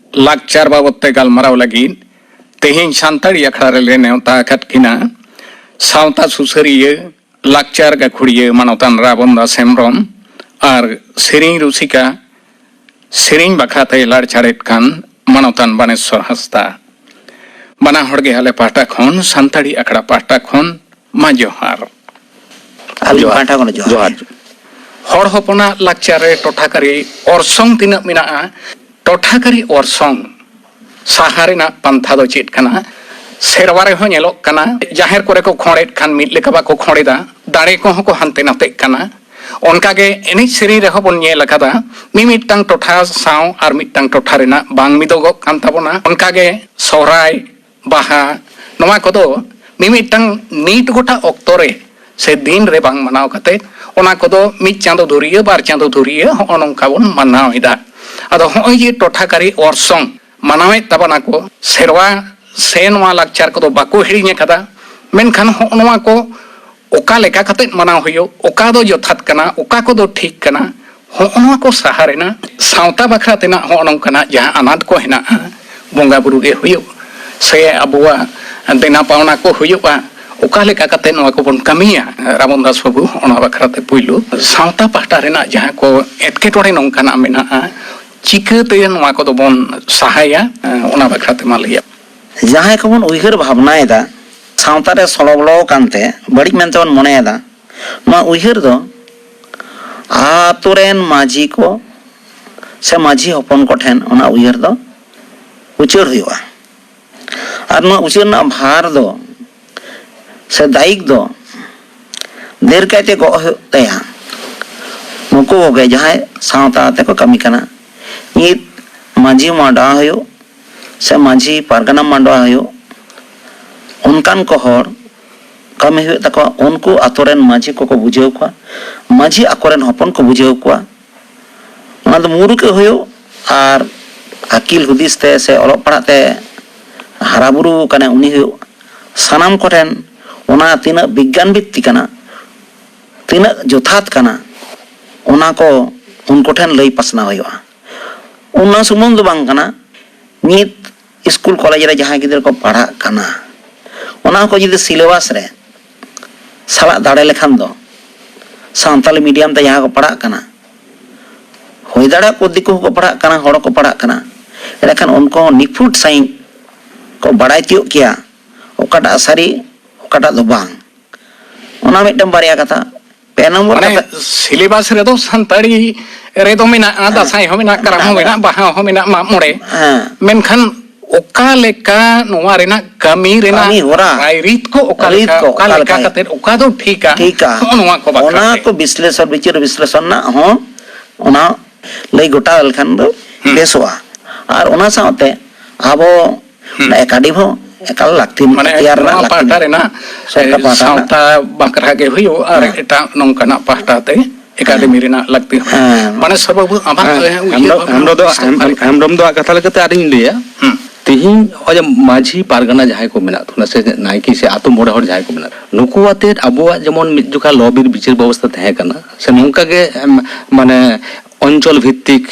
ᱞᱟᱠᱪᱟᱨ ᱵᱟᱵᱚᱫ ᱛᱮ ᱜᱟᱞᱢᱟᱨᱟᱣ ᱞᱟᱹᱜᱤᱫ ᱛᱮᱦᱮᱧ ᱥᱟᱱᱛᱟᱲᱤ ᱟᱠᱷᱲᱟ ᱨᱮᱞᱮ ᱱᱮᱣᱛᱟ ᱟᱠᱟᱫ ᱠᱤᱱᱟ ᱥᱟᱶᱛᱟ ᱥᱩᱥᱟᱹᱨᱤᱭᱟᱹ, ᱞᱟᱠᱪᱟᱨ ᱜᱟᱹᱠᱷᱩᱲᱤᱭᱟᱹ ᱢᱟᱱᱚᱛᱟᱱ ᱨᱟᱵᱚᱱ ᱫᱟᱥ ᱦᱮᱢᱵᱽᱨᱚᱢ ᱟᱨ ᱥᱮᱨᱮᱧ ᱨᱩᱥᱤᱠᱟ, ᱥᱮᱨᱮᱧ ᱵᱟᱠᱷᱨᱟ ᱛᱮᱭ ᱞᱟᱲᱪᱟᱲᱮᱫ ᱠᱟᱱ ᱢᱟᱱᱚᱛᱟᱱ ᱵᱟᱱᱮᱥᱚᱨ ᱦᱟᱸᱥᱫᱟ᱾ ᱵᱟᱱᱟ ᱦᱚᱲ ᱜᱮ ᱟᱞᱮ ᱯᱟᱦᱴᱟ ᱠᱷᱚᱱ, ᱥᱟᱱᱛᱟᱲᱤ ᱟᱠᱷᱲᱟ ᱯᱟᱦᱴᱟ ᱠᱷᱚᱱ ᱢᱟ ᱡᱚᱦᱟᱨ᱾ ᱟᱹᱞᱤᱧ ᱡᱚᱦᱟᱨ᱾ ᱯᱟᱦᱴᱟ ᱠᱷᱚᱱ ᱡᱚᱦᱟᱨ᱾ ᱡᱚᱦᱟᱨ᱾ ᱦᱚᱲ ᱦᱚᱯᱚᱱᱟᱜ ᱞᱟᱠᱪᱟᱨ ᱨᱮ ᱴᱚᱴᱷᱟᱠᱟᱨᱤ ᱚᱨᱥᱚᱝ ᱛᱤᱱᱟᱹᱜ ᱢᱮᱱᱟᱜᱼᱟ? ᱴᱚᱴᱷᱟᱠᱟᱨᱤ ᱚᱨᱥᱚᱝ ᱥᱟᱦᱟ ᱨᱮᱱᱟᱜ ᱯᱟᱱᱛᱷᱟ ᱫᱚ ᱪᱮᱫ ᱠᱟᱱᱟ? ᱥᱮᱨᱣᱟ ᱨᱮᱦᱚᱸ ᱧᱮᱞᱚᱜ ᱠᱟᱱᱟ, ᱡᱟᱦᱮᱨ ᱠᱚᱨᱮ ᱠᱚ ᱠᱷᱚᱸᱰᱮᱫ ᱠᱷᱟᱱ ᱢᱤᱫ ᱞᱮᱠᱟ ᱵᱟᱠᱚ ᱠᱷᱚᱸᱰᱮᱫᱟ, ᱫᱟᱲᱮ ᱠᱚᱦᱚᱸ ᱠᱚ ᱦᱟᱱᱛᱮ ᱱᱟᱛᱮᱜ ᱠᱟᱱᱟ᱾ ᱚᱱᱠᱟᱜᱮ ᱮᱱᱮᱡ ᱥᱮᱨᱮᱧ ᱨᱮᱦᱚᱸ ᱵᱚᱱ ᱧᱮᱞ ᱟᱠᱟᱫᱟ, ᱢᱤᱢᱤᱫᱴᱟᱝ ᱴᱚᱴᱷᱟ ᱥᱟᱶ ᱟᱨ ᱢᱤᱫᱴᱟᱝ ᱴᱚᱴᱷᱟ ᱨᱮᱱᱟᱜ ᱵᱟᱝ ᱢᱤᱫᱚᱜᱚᱜ ᱠᱟᱱ ᱛᱟᱵᱚᱱᱟ᱾ ᱚᱱᱠᱟᱜᱮ ᱥᱚᱦᱨᱟᱭ, ᱵᱟᱦᱟ, ᱱᱚᱣᱟ ᱠᱚᱫᱚ ᱢᱤᱢᱤᱫᱴᱟᱝ ᱱᱤᱴ ᱜᱚᱴᱟ ᱚᱠᱛᱚ ᱨᱮ ᱥᱮ ᱫᱤᱱ ᱨᱮ ᱵᱟᱝ ᱢᱟᱱᱟᱣ ᱠᱟᱛᱮ, ᱚᱱᱟ ᱠᱚᱫᱚ ᱢᱤᱫ ᱪᱟᱸᱫᱚ ᱫᱷᱩᱨᱤᱭᱟᱹ, ᱵᱟᱨ ᱪᱟᱸᱫᱚ ᱫᱷᱩᱨᱤᱭᱟᱹ ᱦᱚᱸᱜᱼᱚ ᱱᱚᱝᱠᱟ ᱵᱚᱱ ᱢᱟᱱᱟᱣ ᱮᱫᱟ᱾ ᱟᱫᱚ ᱦᱚᱸᱜᱼᱚᱭ ᱡᱮ ᱴᱚᱴᱷᱟᱠᱟᱨᱤ ᱚᱨᱥᱚᱝ ᱢᱟᱱᱟᱣᱮᱫ ᱛᱟᱵᱚᱱᱟ ᱠᱚ, ᱥᱮᱨᱣᱟ ᱥᱮ ᱱᱚᱣᱟ ᱞᱟᱠᱪᱟᱨ ᱠᱚᱫᱚ ᱵᱟᱠᱚ ᱦᱤᱲᱤᱧ ᱟᱠᱟᱫᱟ, ᱢᱮᱱᱠᱷᱟᱱ ᱦᱚᱸᱜᱼᱚ ᱱᱚᱣᱟ ᱠᱚ ᱚᱠᱟ ᱞᱮᱠᱟ ᱠᱟᱛᱮᱫ ᱢᱟᱱᱟᱣ ᱦᱩᱭᱩᱜ, ᱚᱠᱟ ᱫᱚ ᱡᱚᱛᱷᱟᱛ ᱠᱟᱱᱟ, ᱚᱠᱟ ᱠᱚᱫᱚ ᱴᱷᱤᱠ ᱠᱟᱱᱟ, ᱦᱚᱸᱜᱼᱚ ᱱᱚᱣᱟ ᱠᱚ ᱥᱟᱦᱟ ᱨᱮᱱᱟᱜ, ᱥᱟᱶᱛᱟ ᱵᱟᱠᱷᱨᱟ ᱛᱮᱱᱟᱜ ᱦᱚᱸᱜᱼᱚ ᱱᱚᱝᱠᱟᱱᱟᱜ ᱡᱟᱦᱟᱸ ᱟᱱᱟᱴ ᱠᱚ ᱦᱮᱱᱟᱜᱼᱟ, ᱵᱚᱸᱜᱟ ᱵᱩᱨᱩ ᱜᱮ ᱦᱩᱭᱩᱜ ᱥᱮ ᱟᱵᱚᱣᱟᱜ ᱫᱮᱱᱟ ᱯᱟᱣᱱᱟ ᱠᱚ ᱦᱩᱭᱩᱜᱼᱟ, ᱚᱠᱟ ᱞᱮᱠᱟ ᱠᱟᱛᱮᱫ ᱱᱚᱣᱟ ᱠᱚᱵᱚᱱ ᱠᱟᱹᱢᱤᱭᱟ, ᱨᱟᱵᱚᱱ ᱫᱟᱥ ᱵᱟᱹᱵᱩ, ᱚᱱᱟ ᱵᱟᱠᱷᱨᱟ ᱛᱮ ᱯᱩᱭᱞᱩ ᱥᱟᱶᱛᱟ ᱯᱟᱦᱴᱟ ᱨᱮᱱᱟᱜ ᱡᱟᱦᱟᱸ ᱠᱚ ᱮᱴᱠᱮᱴᱚᱬᱮ ᱱᱚᱝᱠᱟᱱᱟᱜ ᱢᱮᱱᱟᱜᱼᱟ, ᱪᱤᱠᱟᱹᱛᱮ ᱱᱚᱣᱟ ᱠᱚᱫᱚ ᱵᱚᱱ ᱥᱟᱦᱟᱭᱟ, ᱚᱱᱟ ᱵᱟᱠᱷᱨᱟ ᱛᱮ ᱢᱟ ᱞᱟᱹᱭᱟ᱾ ᱡᱟᱦᱟᱸᱭ ᱠᱚᱵᱚᱱ ᱩᱭᱦᱟᱹᱨ ᱵᱷᱟᱵᱽᱱᱟᱭᱮᱫᱟ, ᱥᱟᱶᱛᱟ ᱨᱮ ᱥᱚᱲᱚ ᱵᱚᱞᱚ ᱟᱠᱟᱱᱛᱮ ᱵᱟᱹᱲᱤᱡ ᱢᱮᱱᱛᱮ ᱵᱚᱱ ᱢᱚᱱᱮᱭᱮᱫᱟ, ᱱᱚᱣᱟ ᱩᱭᱦᱟᱹᱨ ᱫᱚ ᱟᱛᱳ ᱨᱮᱱ ᱢᱟᱹᱡᱷᱤ ᱠᱚ ᱥᱮ ᱢᱟᱹᱡᱷᱤ ᱦᱚᱯᱚᱱ ᱠᱚᱴᱷᱮᱱ ᱚᱱᱟ ᱩᱭᱦᱟᱹᱨ ᱫᱚ ᱩᱪᱟᱹᱲ ᱦᱩᱭᱩᱜᱼᱟ᱾ ᱟᱨ ᱱᱚᱣᱟ ᱩᱪᱟᱹᱲ ᱨᱮᱱᱟᱜ ᱵᱷᱟᱨ ᱫᱚ ᱥᱮ ᱫᱟᱭᱤᱠ ᱫᱚ ᱰᱷᱮᱨ ᱠᱟᱭᱛᱮ ᱜᱚᱜ ᱦᱩᱭᱩᱜ ᱛᱟᱭᱟ ᱱᱩᱠᱩ ᱠᱚᱜᱮ, ᱡᱟᱦᱟᱸᱭ ᱥᱟᱶᱛᱟ ᱟᱛᱮ ᱠᱚ ᱠᱟᱹᱢᱤ ᱠᱟᱱᱟ᱾ ᱢᱤᱫ ᱢᱟᱹᱡᱷᱤ ᱢᱟᱰᱣᱟ ᱦᱩᱭᱩᱜ ᱥᱮ ᱢᱟᱹᱡᱷᱤ ᱯᱟᱨᱜᱟᱱᱟ ᱢᱟᱰᱣᱟ ᱦᱩᱭᱩᱜ, ᱚᱱᱠᱟᱱ ᱠᱚ ᱦᱚᱲ ᱠᱟᱹᱢᱤ ᱦᱩᱭᱩᱜ ᱛᱟᱠᱚᱣᱟ, ᱩᱱᱠᱩ ᱟᱛᱳ ᱨᱮᱱ ᱢᱟᱹᱡᱷᱤ ᱠᱚᱠᱚ ᱵᱩᱡᱷᱟᱹᱣ ᱠᱚᱣᱟ, ᱢᱟᱹᱡᱷᱤ ᱟᱠᱚᱨᱮᱱ ᱦᱚᱯᱚᱱ ᱠᱚ ᱵᱩᱡᱷᱟᱹᱣ ᱠᱚᱣᱟ᱾ ᱚᱱᱟ ᱫᱚ ᱢᱩᱨᱩᱠᱮ ᱦᱩᱭᱩᱜ ᱟᱨ ᱟᱹᱠᱤᱞ ᱦᱩᱫᱤᱥ ᱛᱮ ᱥᱮ ᱚᱞᱚᱜ ᱯᱟᱲᱦᱟᱜ ᱛᱮ ᱦᱟᱨᱟ ᱵᱩᱨᱩ ᱠᱟᱱᱮ ᱩᱱᱤ ᱦᱩᱭᱩᱜ, ᱥᱟᱱᱟᱢ ᱠᱚᱴᱷᱮᱱ ᱚᱱᱟ ᱛᱤᱱᱟᱹᱜ ᱵᱤᱜᱽᱜᱟᱱ ᱵᱷᱤᱛᱛᱤ ᱠᱟᱱᱟ, ᱛᱤᱱᱟᱹᱜ ᱡᱚᱛᱷᱟᱛ ᱠᱟᱱᱟ, ᱚᱱᱟ ᱠᱚ ᱩᱱᱠᱩ ᱴᱷᱮᱱ ᱞᱟᱹᱭ ᱯᱟᱥᱱᱟᱣ ᱦᱩᱭᱩᱜᱼᱟ᱾ ᱚᱱᱟ ᱥᱩᱢᱩᱝ ᱫᱚ ᱵᱟᱝ ᱠᱟᱱᱟ, ᱢᱤᱫ ᱥᱠᱩᱞ ᱠᱚᱞᱮᱡᱽ ᱨᱮ ᱡᱟᱦᱟᱸᱭ ᱜᱤᱫᱽᱨᱟᱹ ᱠᱚ ᱯᱟᱲᱦᱟᱜ ᱠᱟᱱᱟ, ᱚᱱᱟ ᱠᱚ ᱡᱩᱫᱤ ᱥᱤᱞᱮᱵᱟᱥ ᱨᱮ ᱥᱟᱞᱟᱜ ᱫᱟᱲᱮ ᱞᱮᱠᱷᱟᱱ ᱫᱚ, ᱥᱟᱱᱛᱟᱞᱤ ᱢᱤᱰᱤᱭᱟᱢ ᱛᱮ ᱡᱟᱦᱟᱸ ᱠᱚ ᱯᱟᱲᱦᱟᱜ ᱠᱟᱱᱟ, ᱦᱩᱭ ᱫᱟᱲᱮᱭᱟᱜᱼᱟ ᱠᱚ ᱫᱤᱠᱩ ᱦᱚᱸᱠᱚ ᱯᱟᱲᱦᱟᱜ ᱠᱟᱱᱟ, ᱦᱚᱲ ᱦᱚᱸᱠᱚ ᱯᱟᱲᱦᱟᱜ ᱠᱟᱱᱟ, ᱮᱸᱰᱮᱠᱷᱟᱱ ᱩᱱᱠᱩ ᱦᱚᱸ ᱱᱤᱯᱷᱩᱴ ᱥᱟᱺᱦᱤᱡ ᱠᱚ ᱵᱟᱲᱟᱭ ᱛᱤᱭᱳᱜ ᱠᱮᱭᱟ ᱚᱠᱟᱴᱟᱜ ᱥᱟᱹᱨᱤ, ᱚᱠᱟᱴᱟᱜ ᱫᱚ ᱵᱟᱝ᱾ ᱚᱱᱟ ᱢᱤᱫᱴᱟᱝ ᱵᱟᱨᱭᱟ ᱠᱟᱛᱷᱟ᱾ ᱯᱮ ᱱᱚᱢᱵᱚᱨ ᱢᱟᱱᱮ ᱠᱟᱛᱷᱟ᱾ ᱥᱤᱞᱮᱵᱟᱥ ᱨᱮᱫᱚ ᱥᱟᱱᱛᱟᱲᱤ ᱨᱮᱫᱚ ᱢᱮᱱᱟᱜᱼᱟ, ᱦᱮᱸ᱾ ᱫᱟᱸᱥᱟᱭ ᱦᱚᱸ ᱢᱮᱱᱟᱜᱼᱟ, ᱠᱟᱨᱟᱢ ᱦᱚᱸ ᱢᱮᱱᱟᱜᱼᱟ᱾ ᱢᱮᱱᱟᱜᱼᱟ, ᱵᱟᱦᱟ ᱦᱚᱸ ᱢᱮᱱᱟᱜᱼᱟ, ᱢᱟᱜ ᱢᱚᱬᱮ᱾ ᱦᱮᱸ᱾ ᱢᱮᱱᱠᱷᱟᱱ ᱚᱠᱟ ᱞᱮᱠᱟ ᱱᱚᱣᱟ ᱨᱮᱱᱟᱜ ᱠᱟᱹᱢᱤ ᱨᱮᱱᱟᱜ ᱠᱟᱹᱢᱤ ᱦᱚᱨᱟ, ᱨᱟᱭᱨᱤᱛ ᱠᱚ ᱚᱠᱟ ᱨᱤᱛ ᱞᱮᱠᱟ, ᱠᱚ ᱚᱠᱟ ᱚᱠᱟ ᱞᱮᱠᱟ ᱞᱮᱠᱟ ᱠᱟᱛᱮ ᱚᱠᱟ ᱫᱚ ᱴᱷᱤᱠᱟ, ᱴᱷᱤᱠᱟ᱾ ᱱᱚᱜᱼᱚ ᱱᱚᱣᱟ ᱠᱚ ᱵᱟᱠᱷᱨᱟ ᱚᱱᱟ ᱛᱮ᱾ ᱠᱚ ᱵᱤᱥᱞᱮᱥᱚᱱ, ᱵᱤᱪᱟᱹᱨ ᱵᱤᱥᱞᱮᱥᱚᱱ ᱨᱮᱱᱟᱜ ᱦᱚᱸ ᱚᱱᱟ ᱞᱟᱹᱭ ᱜᱚᱴᱟ ᱞᱮᱠᱷᱟᱱ ᱫᱚ ᱦᱩᱸ᱾ ᱵᱮᱥᱚᱜᱼᱟ᱾ ᱟᱨ ᱚᱱᱟ ᱥᱟᱶᱛᱮ ᱟᱵᱚ ᱦᱩᱸ᱾ ᱚᱱᱟ ᱮᱠᱟᱰᱮᱢᱤ ᱦᱚᱸ ᱮᱠᱟᱞ ᱞᱟᱹᱠᱛᱤ ᱢᱟᱱᱮ ᱛᱮᱭᱟᱨ ᱱᱚᱣᱟ ᱨᱮᱱᱟᱜ ᱞᱟᱹᱠᱛᱤ ᱯᱟᱦᱴᱟ ᱢᱮᱱᱟᱜᱼᱟ᱾ ᱨᱮᱱᱟᱜ, ᱥᱚᱨᱠᱟᱨ ᱮ, ᱯᱟᱦᱴᱟ ᱨᱮᱱᱟᱜ᱾ ᱥᱟᱶᱛᱟ ᱵᱟᱠᱷᱨᱟ ᱜᱮ ᱦᱩᱭᱩᱜ ᱟᱨ ᱦᱮᱸ᱾ ᱮᱴᱟᱜ ᱱᱚᱝᱠᱟᱱᱟᱜ ᱯᱟᱦᱴᱟ ᱛᱮ ᱮᱠᱟᱰᱮᱢᱤ ᱦᱮᱸ᱾ ᱨᱮᱱᱟᱜ ᱞᱟᱹᱠᱛᱤ ᱦᱚᱸ᱾ ᱦᱮᱸ᱾ ᱢᱟᱱᱮ ᱥᱚᱨᱵᱚ ᱟᱢᱟᱜ, ᱦᱮᱸ, ᱮ, ᱩᱭᱦᱟᱹᱨ ᱦᱮᱢᱵᱽᱨᱚᱢ, ᱵᱷᱟᱵᱽᱱᱟ ᱦᱮᱢᱵᱽᱨᱚᱢ ᱫᱚ, ᱵᱤᱥᱛᱟᱨ ᱦᱮᱢ-, ᱛᱟᱦᱚᱞᱮ ᱠᱷᱟᱱ᱾ ᱦᱮᱢᱵᱽᱨᱚᱢ ᱫᱚᱣᱟᱜ ᱠᱟᱛᱷᱟ ᱞᱮᱠᱟᱛᱮ ᱟᱨᱤᱧ ᱞᱟᱹᱭᱟ, ᱦᱩᱸ᱾ ᱛᱤᱦᱤᱧ ᱱᱚᱜᱼᱚᱭ ᱡᱮ ᱢᱟᱹᱡᱷᱤ ᱯᱟᱨᱜᱟᱱᱟ ᱡᱟᱦᱟᱸᱭ ᱠᱚ ᱢᱮᱱᱟᱜ ᱛᱟᱵᱚᱱᱟ ᱥᱮ ᱱᱟᱭᱠᱮ ᱥᱮ ᱟᱛᱳ ᱢᱚᱬᱮ ᱦᱚᱲ ᱡᱟᱦᱟᱸᱭ ᱠᱚ ᱢᱮᱱᱟᱜ, ᱱᱩᱠᱩ ᱟᱛᱮᱫ ᱟᱵᱚᱣᱟᱜ ᱡᱮᱢᱚᱱ ᱢᱤᱫ ᱡᱚᱠᱷᱟ ᱞᱚ ᱵᱤᱨ ᱵᱤᱪᱟᱹᱨ ᱵᱮᱵᱚᱥᱛᱷᱟ ᱛᱟᱦᱮᱸ ᱠᱟᱱᱟ, ᱥᱮ ᱱᱚᱝᱠᱟ ᱜᱮ, ᱮᱢ, ᱢᱟᱱᱮ ᱚᱧᱪᱚᱞ ᱵᱷᱤᱛᱛᱤᱠ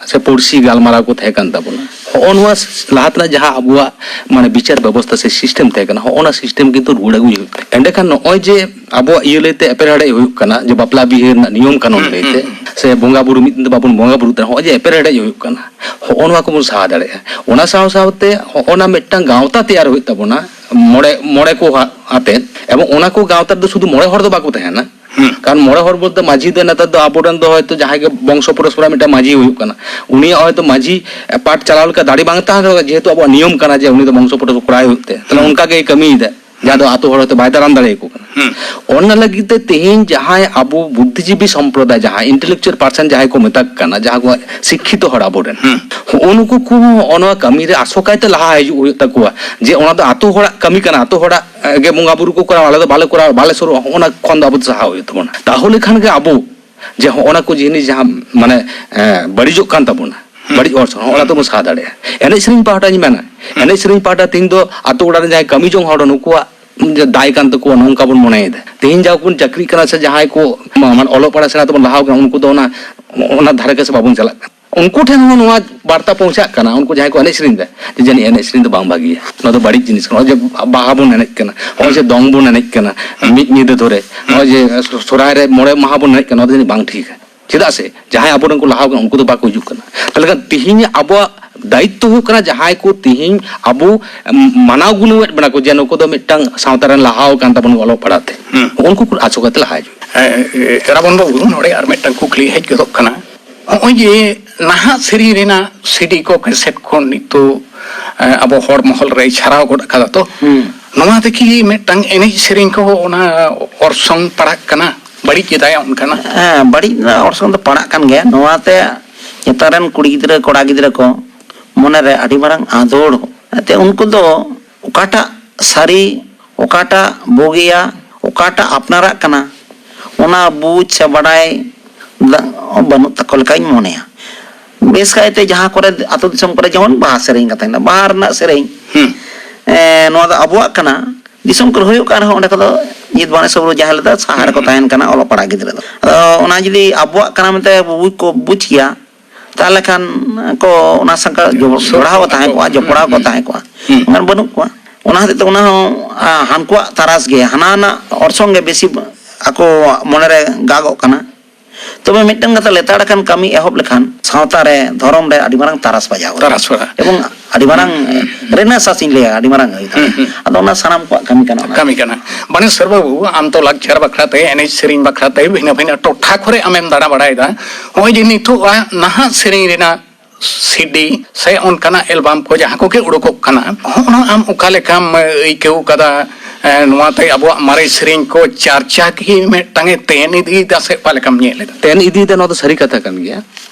ᱥᱮ ᱯᱩᱲᱥᱤ ᱜᱟᱞᱢᱟᱨᱟᱣ ᱠᱚ ᱛᱟᱦᱮᱸ ᱠᱟᱱ ᱛᱟᱵᱚᱱᱟ᱾ ᱦᱚᱸᱜᱼᱚ ᱱᱚᱣᱟ ᱞᱟᱦᱟ ᱛᱮᱱᱟᱜ ᱡᱟᱦᱟᱸ ᱟᱵᱚᱣᱟᱜ ᱢᱟᱱᱮ ᱵᱤᱪᱟᱹᱨ ᱵᱮᱵᱚᱥᱛᱷᱟ ᱥᱮ system ᱛᱟᱦᱮᱸ ᱠᱟᱱᱟ, ᱦᱚᱸᱜᱼᱚ ᱱᱟ system ᱠᱤᱱᱛᱩ ᱨᱩᱣᱟᱹᱲ ᱟᱹᱜᱩᱭ ᱦᱩᱭᱩᱜ ᱠᱟᱱᱟ᱾ ᱮᱸᱰᱮᱠᱷᱟᱱ ᱱᱚᱜᱼᱚᱭ ᱡᱮ ᱟᱵᱚᱣᱟᱜ ᱤᱭᱟᱹ ᱞᱟᱹᱭᱛᱮ ᱮᱯᱮᱨᱦᱮᱰᱮᱡ ᱦᱩᱭᱩᱜ ᱠᱟᱱᱟ, ᱡᱮ ᱵᱟᱯᱞᱟ ᱵᱤᱦᱟᱹ ᱨᱮᱱᱟᱜ ᱱᱤᱭᱚᱢ ᱠᱟᱹᱱᱩᱱ ᱦᱩᱸ, ᱞᱟᱹᱭᱛᱮ, ᱦᱩᱸ, ᱦᱩᱸ᱾ ᱥᱮ ᱵᱚᱸᱜᱟ ᱵᱩᱨᱩ ᱢᱤᱫ ᱫᱤᱱ ᱫᱚ ᱵᱟᱵᱚᱱ ᱵᱚᱸᱜᱟ ᱵᱩᱨᱩᱜ ᱛᱟᱦᱮᱸᱫ, ᱦᱚᱸᱜᱼᱚᱭ ᱡᱮ ᱮᱯᱮᱨᱦᱮᱰᱮᱡ ᱦᱩᱭᱩᱜ ᱠᱟᱱᱟ, ᱦᱚᱸᱜᱼᱚ ᱱᱚᱣᱟ ᱠᱚᱵᱚᱱ ᱥᱟᱦᱟ ᱫᱟᱲᱮᱭᱟᱜᱼᱟ᱾ ᱚᱱᱟ ᱥᱟᱶ ᱥᱟᱶᱛᱮ ᱦᱚᱸᱜᱼᱚ ᱱᱟ ᱢᱤᱫᱴᱟᱝ ᱜᱟᱶᱛᱟ ᱛᱮᱭᱟᱨ ᱦᱩᱭᱩᱜ ᱛᱟᱵᱚᱱᱟ, ᱢᱚᱬᱮ, ᱢᱚᱬᱮ ᱠᱚ ᱦᱟ-, ᱟᱛᱮᱫ, ᱮᱵᱚᱝ ᱚᱱᱟ ᱠᱚ ᱜᱟᱶᱛᱟ ᱨᱮᱫᱚ ᱥᱩᱫᱷᱩ ᱢᱚᱬᱮ ᱦᱚᱲ ᱫᱚ ᱵᱟᱠᱚ ᱛᱟᱦᱮᱱᱟ᱾ ᱦᱩᱸ᱾ ᱠᱟᱨᱚᱱ ᱢᱚᱬᱮ ᱦᱚᱲ ᱵᱚᱞᱛᱮ ᱢᱟᱹᱡᱷᱤ ᱫᱚ ᱱᱮᱛᱟᱨ ᱫᱚ ᱟᱵᱚᱨᱮᱱ ᱫᱚ ᱦᱚᱭᱛᱚ ᱡᱟᱦᱟᱸᱭ ᱜᱮ ᱵᱚᱝᱥᱚ ᱯᱚᱨᱚᱢᱯᱚᱨᱟ ᱢᱤᱫᱴᱟᱝ ᱢᱟᱹᱡᱷᱤ ᱦᱩᱭᱩᱜ ᱠᱟᱱᱟ, ᱩᱱᱤᱭᱟᱜ ᱦᱚᱭᱛᱚ ᱢᱟᱹᱡᱷᱤ ᱯᱟᱴ ᱪᱟᱞᱟᱣ ᱞᱮᱠᱟ ᱫᱟᱲᱮ ᱵᱟᱝ ᱛᱟᱦᱮᱸ ᱫᱟᱲᱮᱭᱟᱜᱼᱟ, ᱡᱮᱦᱮᱛᱩ ᱟᱵᱚᱣᱟᱜ ᱱᱤᱭᱚᱢ ᱠᱟᱱᱟ ᱡᱮ ᱩᱱᱤ ᱫᱚ ᱵᱚᱝᱥᱚ ᱯᱚᱨᱚᱢᱯᱚᱨᱟ ᱠᱚᱨᱟᱣ ᱦᱩᱭᱩᱜ ᱛᱟᱭᱟ᱾ ᱛᱟᱦᱞᱮ ᱦᱩᱸ᱾ ᱚᱱᱠᱟ ᱜᱮᱭ ᱠᱟᱹᱢᱤᱭᱮᱫᱟ᱾ ᱡᱟᱦᱟᱸ ᱫᱚ ᱟᱛᱳ ᱦᱚᱲ ᱦᱚᱭᱛᱳ ᱵᱟᱭ ᱫᱟᱨᱟᱢ ᱫᱟᱲᱮᱭᱟᱠᱚ ᱠᱟᱱᱟ᱾ ᱦᱩᱸ᱾ ᱚᱱᱟ ᱞᱟᱹᱜᱤᱫ ᱛᱮ ᱛᱮᱦᱮᱧ ᱡᱟᱦᱟᱸᱭ ᱟᱵᱚ ᱵᱩᱫᱽᱫᱷᱤᱡᱤᱵᱤ ᱥᱚᱢᱯᱨᱚᱫᱟᱭ, ᱡᱟᱦᱟᱸ intellectual person ᱡᱟᱦᱟᱸᱭ ᱠᱚ ᱢᱮᱛᱟ ᱠᱚ ᱠᱟᱱᱟ, ᱡᱟᱦᱟᱸ ᱠᱚ ᱥᱤᱠᱠᱷᱤᱛᱚ ᱦᱚᱲ ᱟᱵᱚᱨᱮᱱ, ᱦᱩᱸ᱾ ᱦᱚᱸᱜᱼᱚ ᱱᱩᱠᱩ ᱠᱚ ᱦᱚᱸ ᱱᱚᱣᱟ ᱠᱟᱹᱢᱤ ᱨᱮ ᱟᱥᱚᱠᱟᱭ ᱛᱮ ᱞᱟᱦᱟ ᱦᱤᱡᱩᱜ ᱦᱩᱭᱩᱜ ᱛᱟᱠᱚᱣᱟ, ᱡᱮ ᱚᱱᱟ ᱫᱚ ᱟᱛᱳ ᱦᱚᱲᱟᱜ ᱠᱟᱹᱢᱤ ᱠᱟᱱᱟ, ᱟᱛᱳ ᱦᱚᱲᱟᱜ, ᱮ, ᱜᱮ ᱵᱚᱸᱜᱟ ᱵᱩᱨᱩ ᱠᱚ ᱠᱚᱨᱟᱣᱟ, ᱟᱞᱮ ᱫᱚ ᱵᱟᱞᱮ ᱠᱚᱨᱟᱣᱟ, ᱵᱟᱞᱮ ᱥᱩᱨᱩᱜᱼᱟ, ᱦᱚᱸᱜᱼᱚ ᱱᱟ ᱠᱷᱚᱱ ᱫᱚ ᱟᱵᱚ ᱫᱚ ᱥᱟᱦᱟ ᱦᱩᱭᱩᱜ ᱛᱟᱵᱚᱱᱟ᱾ ᱛᱟᱦᱚᱞᱮ ᱠᱷᱟᱱ ᱜᱮ ᱟᱵᱚ ᱡᱮ ᱦᱚᱸᱜᱼᱚ ᱱᱟ ᱠᱚ ᱡᱤᱱᱤᱥ ᱡᱟᱦᱟᱸ ᱢᱟᱱᱮ, ᱮ, ᱵᱟᱹᱲᱤᱡᱚᱜ ᱠᱟᱱ ᱛᱟᱵᱚᱱᱟ, ᱦᱩᱸ᱾ ᱵᱟᱹᱲᱤᱡ ᱚᱨᱥᱚᱝ, ᱦᱚᱸᱜᱼᱚ ᱱᱟ ᱛᱮᱵᱚᱱ ᱥᱟᱦᱟ ᱫᱟᱲᱮᱭᱟᱜᱼᱟ᱾ ᱮᱱᱮᱡ ᱥᱮᱨᱮᱧ ᱯᱟᱦᱴᱟᱧ ᱢᱮᱱᱟ, ᱦᱩᱸ᱾ ᱮᱱᱮᱡ ᱥᱮᱨᱮᱧ ᱯᱟᱦᱴᱟ ᱛᱮᱦᱮᱧ ᱫᱚ ᱟᱛᱳ ᱚᱲᱟᱜ ᱨᱮ ᱡᱟᱦᱟᱸᱭ ᱠᱟᱹᱢᱤ ᱡᱚᱝ ᱦᱚᱲ, ᱱᱩᱠᱩᱣᱟᱜ ᱡᱮ ᱫᱟᱭ ᱠᱟᱱ ᱛᱟᱠᱚᱣᱟ, ᱱᱚᱝᱠᱟ ᱵᱚᱱ ᱢᱚᱱᱮᱭᱮᱫᱟ᱾ ᱛᱮᱦᱮᱧ ᱡᱟᱦᱟᱸ ᱵᱚᱱ ᱪᱟᱹᱠᱨᱤᱜ ᱠᱟᱱᱟ ᱥᱮ ᱡᱟᱦᱟᱸᱭ ᱠᱚ ᱢᱟ-, ᱢᱟᱱᱮ ᱚᱞᱚᱜ ᱯᱟᱲᱦᱟᱜ ᱥᱮᱬᱟ ᱛᱮᱵᱚᱱ ᱞᱟᱦᱟᱣ ᱠᱟᱱᱟ, ᱩᱱᱠᱩ ᱫᱚ ᱚᱱᱟ, ᱚᱱᱟ ᱫᱷᱟᱨᱮ ᱠᱟᱥᱮ ᱵᱟᱵᱚᱱ ᱪᱟᱞᱟᱜ ᱠᱟᱱᱟ᱾ ᱩᱱᱠᱩ ᱴᱷᱮᱱ ᱦᱚᱸ ᱱᱚᱣᱟ ᱵᱟᱨᱛᱟ ᱯᱳᱣᱪᱷᱟᱜ ᱠᱟᱱᱟ, ᱩᱱᱠᱩ ᱡᱟᱦᱟᱸᱭ ᱠᱚ ᱮᱱᱮᱡ ᱥᱮᱨᱮᱧ ᱫᱟ, ᱡᱮ ᱡᱟᱹᱱᱤᱡ ᱮᱱᱮᱡ ᱥᱮᱨᱮᱧ ᱫᱚ ᱵᱟᱝ ᱵᱷᱟᱹᱜᱤᱭᱟ, ᱱᱚᱣᱟ ᱫᱚ ᱵᱟᱹᱲᱤᱡ ᱡᱤᱱᱤᱥ ᱠᱟᱱᱟ᱾ ᱱᱚᱜᱼᱚᱭ ᱡᱮ ᱵᱟᱦᱟ ᱵᱚᱱ ᱮᱱᱮᱡ ᱠᱟᱱᱟ, ᱱᱚᱜᱼᱚᱭ ᱡᱮ ᱫᱚᱝ ᱵᱚᱱ ᱮᱱᱮᱡ ᱠᱟᱱᱟ, ᱢᱤᱫ ᱧᱤᱫᱟᱹ ᱫᱷᱚᱨᱮ, ᱱᱚᱜᱼᱚᱭ ᱡᱮ ᱥᱚᱦᱨᱟᱭ ᱨᱮ ᱢᱚᱬᱮ ᱢᱟᱦᱟ ᱵᱚᱱ ᱮᱱᱮᱡ ᱠᱟᱱᱟ, ᱱᱚᱣᱟ ᱫᱚ ᱡᱟᱹᱱᱤᱡ ᱵᱟᱝ ᱴᱷᱤᱠᱟ᱾ ᱪᱮᱫᱟᱜ ᱥᱮ ᱡᱟᱦᱟᱸᱭ ᱟᱵᱚᱨᱮᱱ ᱠᱚ ᱞᱟᱦᱟ ᱠᱟᱱᱟ, ᱩᱱᱠᱩ ᱫᱚ ᱵᱟᱠᱚ ᱦᱤᱡᱩᱜ ᱠᱟᱱᱟ᱾ ᱛᱟᱦᱚᱞᱮ ᱠᱷᱟᱱ ᱛᱤᱦᱤᱧ ᱟᱵᱚᱣᱟᱜ ᱫᱟᱭᱤᱛᱛᱚ ᱦᱩᱭᱩᱜ ᱠᱟᱱᱟ, ᱡᱟᱦᱟᱸᱭ ᱠᱚ ᱛᱤᱦᱤᱧ ᱟᱵᱚ ᱢᱟᱱᱟᱣ ᱜᱩᱱᱟᱹᱣᱮᱫ ᱵᱚᱱᱟ ᱠᱚ, ᱡᱮ ᱱᱩᱠᱩ ᱫᱚ ᱢᱤᱫᱴᱟᱝ ᱥᱟᱶᱛᱟ ᱨᱮᱱ ᱞᱟᱦᱟᱣ ᱟᱠᱟᱱ ᱛᱟᱵᱚᱱᱟ ᱚᱞᱚᱜ ᱯᱟᱲᱦᱟᱜ ᱛᱮ, ᱦᱩᱸ᱾ ᱩᱱᱠᱩ ᱠᱚ ᱟᱥᱚᱠᱟᱭ ᱛᱮ ᱞᱟᱦᱟ ᱦᱤᱡᱩᱜ᱾ ᱮ, ᱮ, ᱨᱟᱵᱚᱱ ᱵᱟᱹᱵᱩ, ᱱᱚᱰᱮ ᱟᱨ ᱢᱤᱫᱴᱟᱝ ᱠᱩᱠᱞᱤ ᱦᱮᱡ ᱜᱚᱫᱚᱜ ᱠᱟᱱᱟ᱾ ᱱᱚᱜᱼᱚᱭ ᱡᱮ ᱱᱟᱦᱟᱜ ᱥᱮᱨᱮᱧ ᱨᱮᱱᱟᱜ ᱥᱤᱰᱤ ᱠᱚ, ᱠᱮᱥᱮᱴ ᱠᱚ ᱱᱤᱛᱚᱜ, ᱮ, ᱟᱵᱚ ᱦᱚᱲ ᱢᱚᱦᱚᱞ ᱨᱮᱭ ᱪᱷᱟᱨᱟᱣ ᱜᱚᱫ ᱟᱠᱟᱫᱟ ᱛᱚ, ᱦᱩᱸ᱾ ᱱᱚᱣᱟ ᱛᱮᱠᱤ ᱢᱤᱫᱴᱟᱝ ᱮᱱᱮᱡ ᱥᱮᱨᱮᱧ ᱠᱚ ᱚᱱᱟ ᱚᱨᱥᱚᱝ ᱯᱟᱲᱟᱜ ᱠᱟᱱᱟ, ᱵᱟᱹᱲᱤᱡ ᱮᱫᱟᱭ ᱚᱱᱠᱟᱱᱟᱜ? ᱦᱮᱸ, ᱵᱟᱹᱲᱤᱡ ᱨᱮᱱᱟᱜ ᱚᱨᱥᱚᱝ ᱫᱚ ᱯᱟᱲᱟᱜ ᱠᱟᱱ ᱜᱮᱭᱟ᱾ ᱱᱚᱣᱟᱛᱮ ᱱᱮᱛᱟᱨ ᱨᱮᱱ ᱠᱩᱲᱤ ᱜᱤᱫᱽᱨᱟᱹ, ᱠᱚᱲᱟ ᱜᱤᱫᱽᱨᱟᱹ ᱠᱚ ᱢᱚᱱᱮᱨᱮ ᱟᱹᱰᱤ ᱢᱟᱨᱟᱝ ᱟᱸᱫᱳᱲ᱾ ᱮᱱᱛᱮ ᱩᱱᱠᱩ ᱫᱚ ᱚᱠᱟᱴᱟᱜ ᱥᱟᱹᱨᱤ, ᱚᱠᱟᱴᱟᱜ ᱵᱩᱜᱤᱭᱟ, ᱚᱠᱟᱴᱟᱜ ᱟᱯᱱᱟᱨᱟᱜ ᱠᱟᱱᱟ, ᱚᱱᱟ ᱵᱩᱡᱽ ᱥᱮ ᱵᱟᱰᱟᱭ ᱫᱟ-, ᱵᱟᱹᱱᱩᱜ ᱛᱟᱠᱚ ᱞᱮᱠᱟᱧ ᱢᱚᱱᱮᱭᱟ᱾ ᱵᱮᱥ ᱠᱟᱭᱛᱮ ᱡᱟᱦᱟᱸ ᱠᱚᱨᱮ ᱟᱹᱛᱩ ᱫᱤᱥᱚᱢ ᱠᱚᱨᱮ ᱡᱮᱢᱚᱱ ᱵᱟᱦᱟ ᱥᱮᱨᱮᱧ ᱠᱟᱛᱷᱟ ᱢᱮᱱᱟᱜᱼᱟ, ᱵᱟᱦᱟ ᱨᱮᱱᱟᱜ ᱥᱮᱨᱮᱧ, ᱦᱩᱸ᱾ ᱮ, ᱱᱚᱣᱟ ᱫᱚ ᱟᱵᱚᱣᱟᱜ ᱠᱟᱱᱟ, ᱫᱤᱥᱚᱢ ᱠᱚᱨᱮ ᱦᱩᱭᱩᱜ ᱠᱟᱱ ᱨᱮᱦᱚᱸ ᱚᱸᱰᱮ ᱠᱚᱫᱚ ᱧᱤᱛ ᱵᱟᱱᱮ ᱥᱚᱵᱨᱩ ᱡᱟᱦᱮᱨ ᱞᱮᱠᱟ ᱥᱟᱦᱟ ᱨᱮᱠᱚ ᱦᱩᱸ᱾ ᱛᱟᱦᱮᱱ ᱠᱟᱱᱟ ᱚᱞᱚᱜ ᱯᱟᱲᱦᱟᱜ ᱜᱤᱫᱽᱨᱟᱹ ᱫᱚ᱾ ᱟᱫᱚ ᱚᱱᱟ ᱡᱩᱫᱤ ᱟᱵᱚᱣᱟᱜ ᱠᱟᱱᱟ ᱢᱮᱱᱛᱮ ᱵᱩᱡᱽ ᱠᱚ ᱵᱩᱡᱽ ᱠᱮᱭᱟ, ᱛᱟᱦᱚᱞᱮ ᱠᱷᱟᱱ ᱠᱚ ᱚᱱᱟ ᱥᱟᱶ ᱡᱚ-, ᱥᱩᱨ ᱡᱚᱲᱟᱣ ᱠᱚ ᱠᱚᱜᱼᱟ ᱛᱟᱦᱮᱸ ᱠᱚ᱾ ᱠᱚᱜᱼᱟ, ᱡᱚᱯᱲᱟᱣ ᱠᱚ ᱦᱩᱸ, ᱛᱟᱦᱮᱸ ᱠᱚᱜᱼᱟ᱾ ᱦᱩᱸ᱾ ᱢᱮᱱᱠᱷᱟᱱ ᱵᱟᱹᱱᱩᱜ ᱠᱚᱣᱟ᱾ ᱚᱱᱟ ᱦᱚᱛᱮᱡ ᱛᱮ ᱚᱱᱟ ᱦᱚᱸ, ᱟ, ᱦᱟᱱᱠᱩᱣᱟᱜ ᱛᱟᱨᱟᱥ ᱜᱮ, ᱦᱟᱱᱟ ᱨᱮᱱᱟᱜ ᱚᱨᱥᱚᱝ ᱜᱮ ᱵᱮᱥᱤ ᱟᱠᱚᱣᱟᱜ ᱢᱚᱱᱮᱨᱮ ᱜᱟᱜᱚᱜ ᱠᱟᱱᱟ᱾ ᱛᱚᱵᱮ ᱢᱤᱫᱴᱟᱝ ᱠᱟᱛᱷᱟ, ᱞᱮᱛᱟᱲ ᱟᱠᱟᱱ ᱠᱟᱹᱢᱤ ᱮᱦᱚᱵ ᱞᱮᱠᱷᱟᱱ ᱥᱟᱶᱛᱟ ᱨᱮ, ᱫᱷᱚᱨᱚᱢ ᱨᱮ ᱟᱹᱰᱤ ᱢᱟᱨᱟᱝ ᱛᱟᱨᱟᱥ ᱵᱟᱡᱟᱣ ᱜᱚᱫᱚᱜᱼᱟ᱾ ᱛᱟᱨᱟᱥ ᱵᱟᱲᱟ᱾ ᱮᱵᱚᱝ ᱟᱹᱰᱤ ᱢᱟᱨᱟᱝ ᱦᱩᱸ᱾ ᱨᱮᱱᱮᱥᱟᱸᱥ ᱤᱧ ᱞᱟᱹᱭᱟ, ᱟᱹᱰᱤ ᱢᱟᱨᱟᱝ ᱦᱩᱭ ᱫᱟᱲᱮᱭᱟᱜᱼᱟ᱾ ᱦᱩᱸ, ᱦᱩᱸ᱾ ᱟᱫᱚ ᱚᱱᱟ ᱥᱟᱱᱟᱢ ᱠᱚᱣᱟᱜ ᱠᱟᱹᱢᱤ ᱠᱟᱱᱟ ᱚᱱᱟ᱾ ᱠᱟᱹᱢᱤ ᱠᱟᱱᱟ᱾ ᱵᱟᱱᱮᱥᱚᱨ ᱵᱟᱹᱵᱩ, ᱟᱢ ᱛᱚ ᱞᱟᱠᱪᱟᱨ ᱵᱟᱠᱷᱨᱟ ᱛᱮ, ᱮᱱᱮᱡ ᱥᱮᱨᱮᱧ ᱵᱟᱠᱷᱨᱟ ᱛᱮ, ᱵᱷᱤᱱᱟᱹ ᱵᱷᱤᱱᱟᱹ ᱴᱚᱴᱷᱟ ᱠᱚᱨᱮ ᱟᱢᱮᱢ ᱫᱟᱬᱟ ᱵᱟᱲᱟᱭᱮᱫᱟ᱾ ᱱᱚᱜᱼᱚᱭ ᱡᱮ ᱱᱤᱛᱚᱜ ᱟᱜ ᱱᱟᱦᱟᱜ ᱥᱮᱨᱮᱧ ᱨᱮᱱᱟᱜ ᱥᱤᱰᱤ ᱥᱮ ᱚᱱᱠᱟᱱᱟᱜ ᱮᱞᱵᱟᱢ ᱠᱚ ᱡᱟᱦᱟᱸ ᱠᱚᱜᱮ ᱩᱰᱩᱠᱚᱜ ᱠᱟᱱᱟ, ᱦᱚᱸᱜᱼᱚ ᱱᱟ ᱟᱢ ᱚᱠᱟ ᱞᱮᱠᱟᱢ ᱟᱹᱭᱠᱟᱹᱣ ᱠᱟᱫᱟ? ᱮ, ᱱᱚᱣᱟᱛᱮ ᱟᱵᱚᱣᱟᱜ ᱢᱟᱨᱮ ᱥᱮᱨᱮᱧ ᱠᱚ ᱪᱟᱨᱪᱟ ᱜᱮ ᱢᱤᱫᱴᱟᱝ ᱮ ᱛᱮᱱ ᱤᱫᱤᱭᱮᱫᱟ ᱥᱮ ᱚᱠᱟ ᱞᱮᱠᱟᱢ ᱧᱮᱞ ᱮᱫᱟ? ᱛᱮᱱ ᱤᱫᱤᱭᱮᱫᱟ, ᱱᱚᱣᱟ ᱫᱚ ᱥᱟᱹᱨᱤ ᱠᱟᱛᱷᱟ ᱠᱟᱱ ᱜᱮᱭᱟ᱾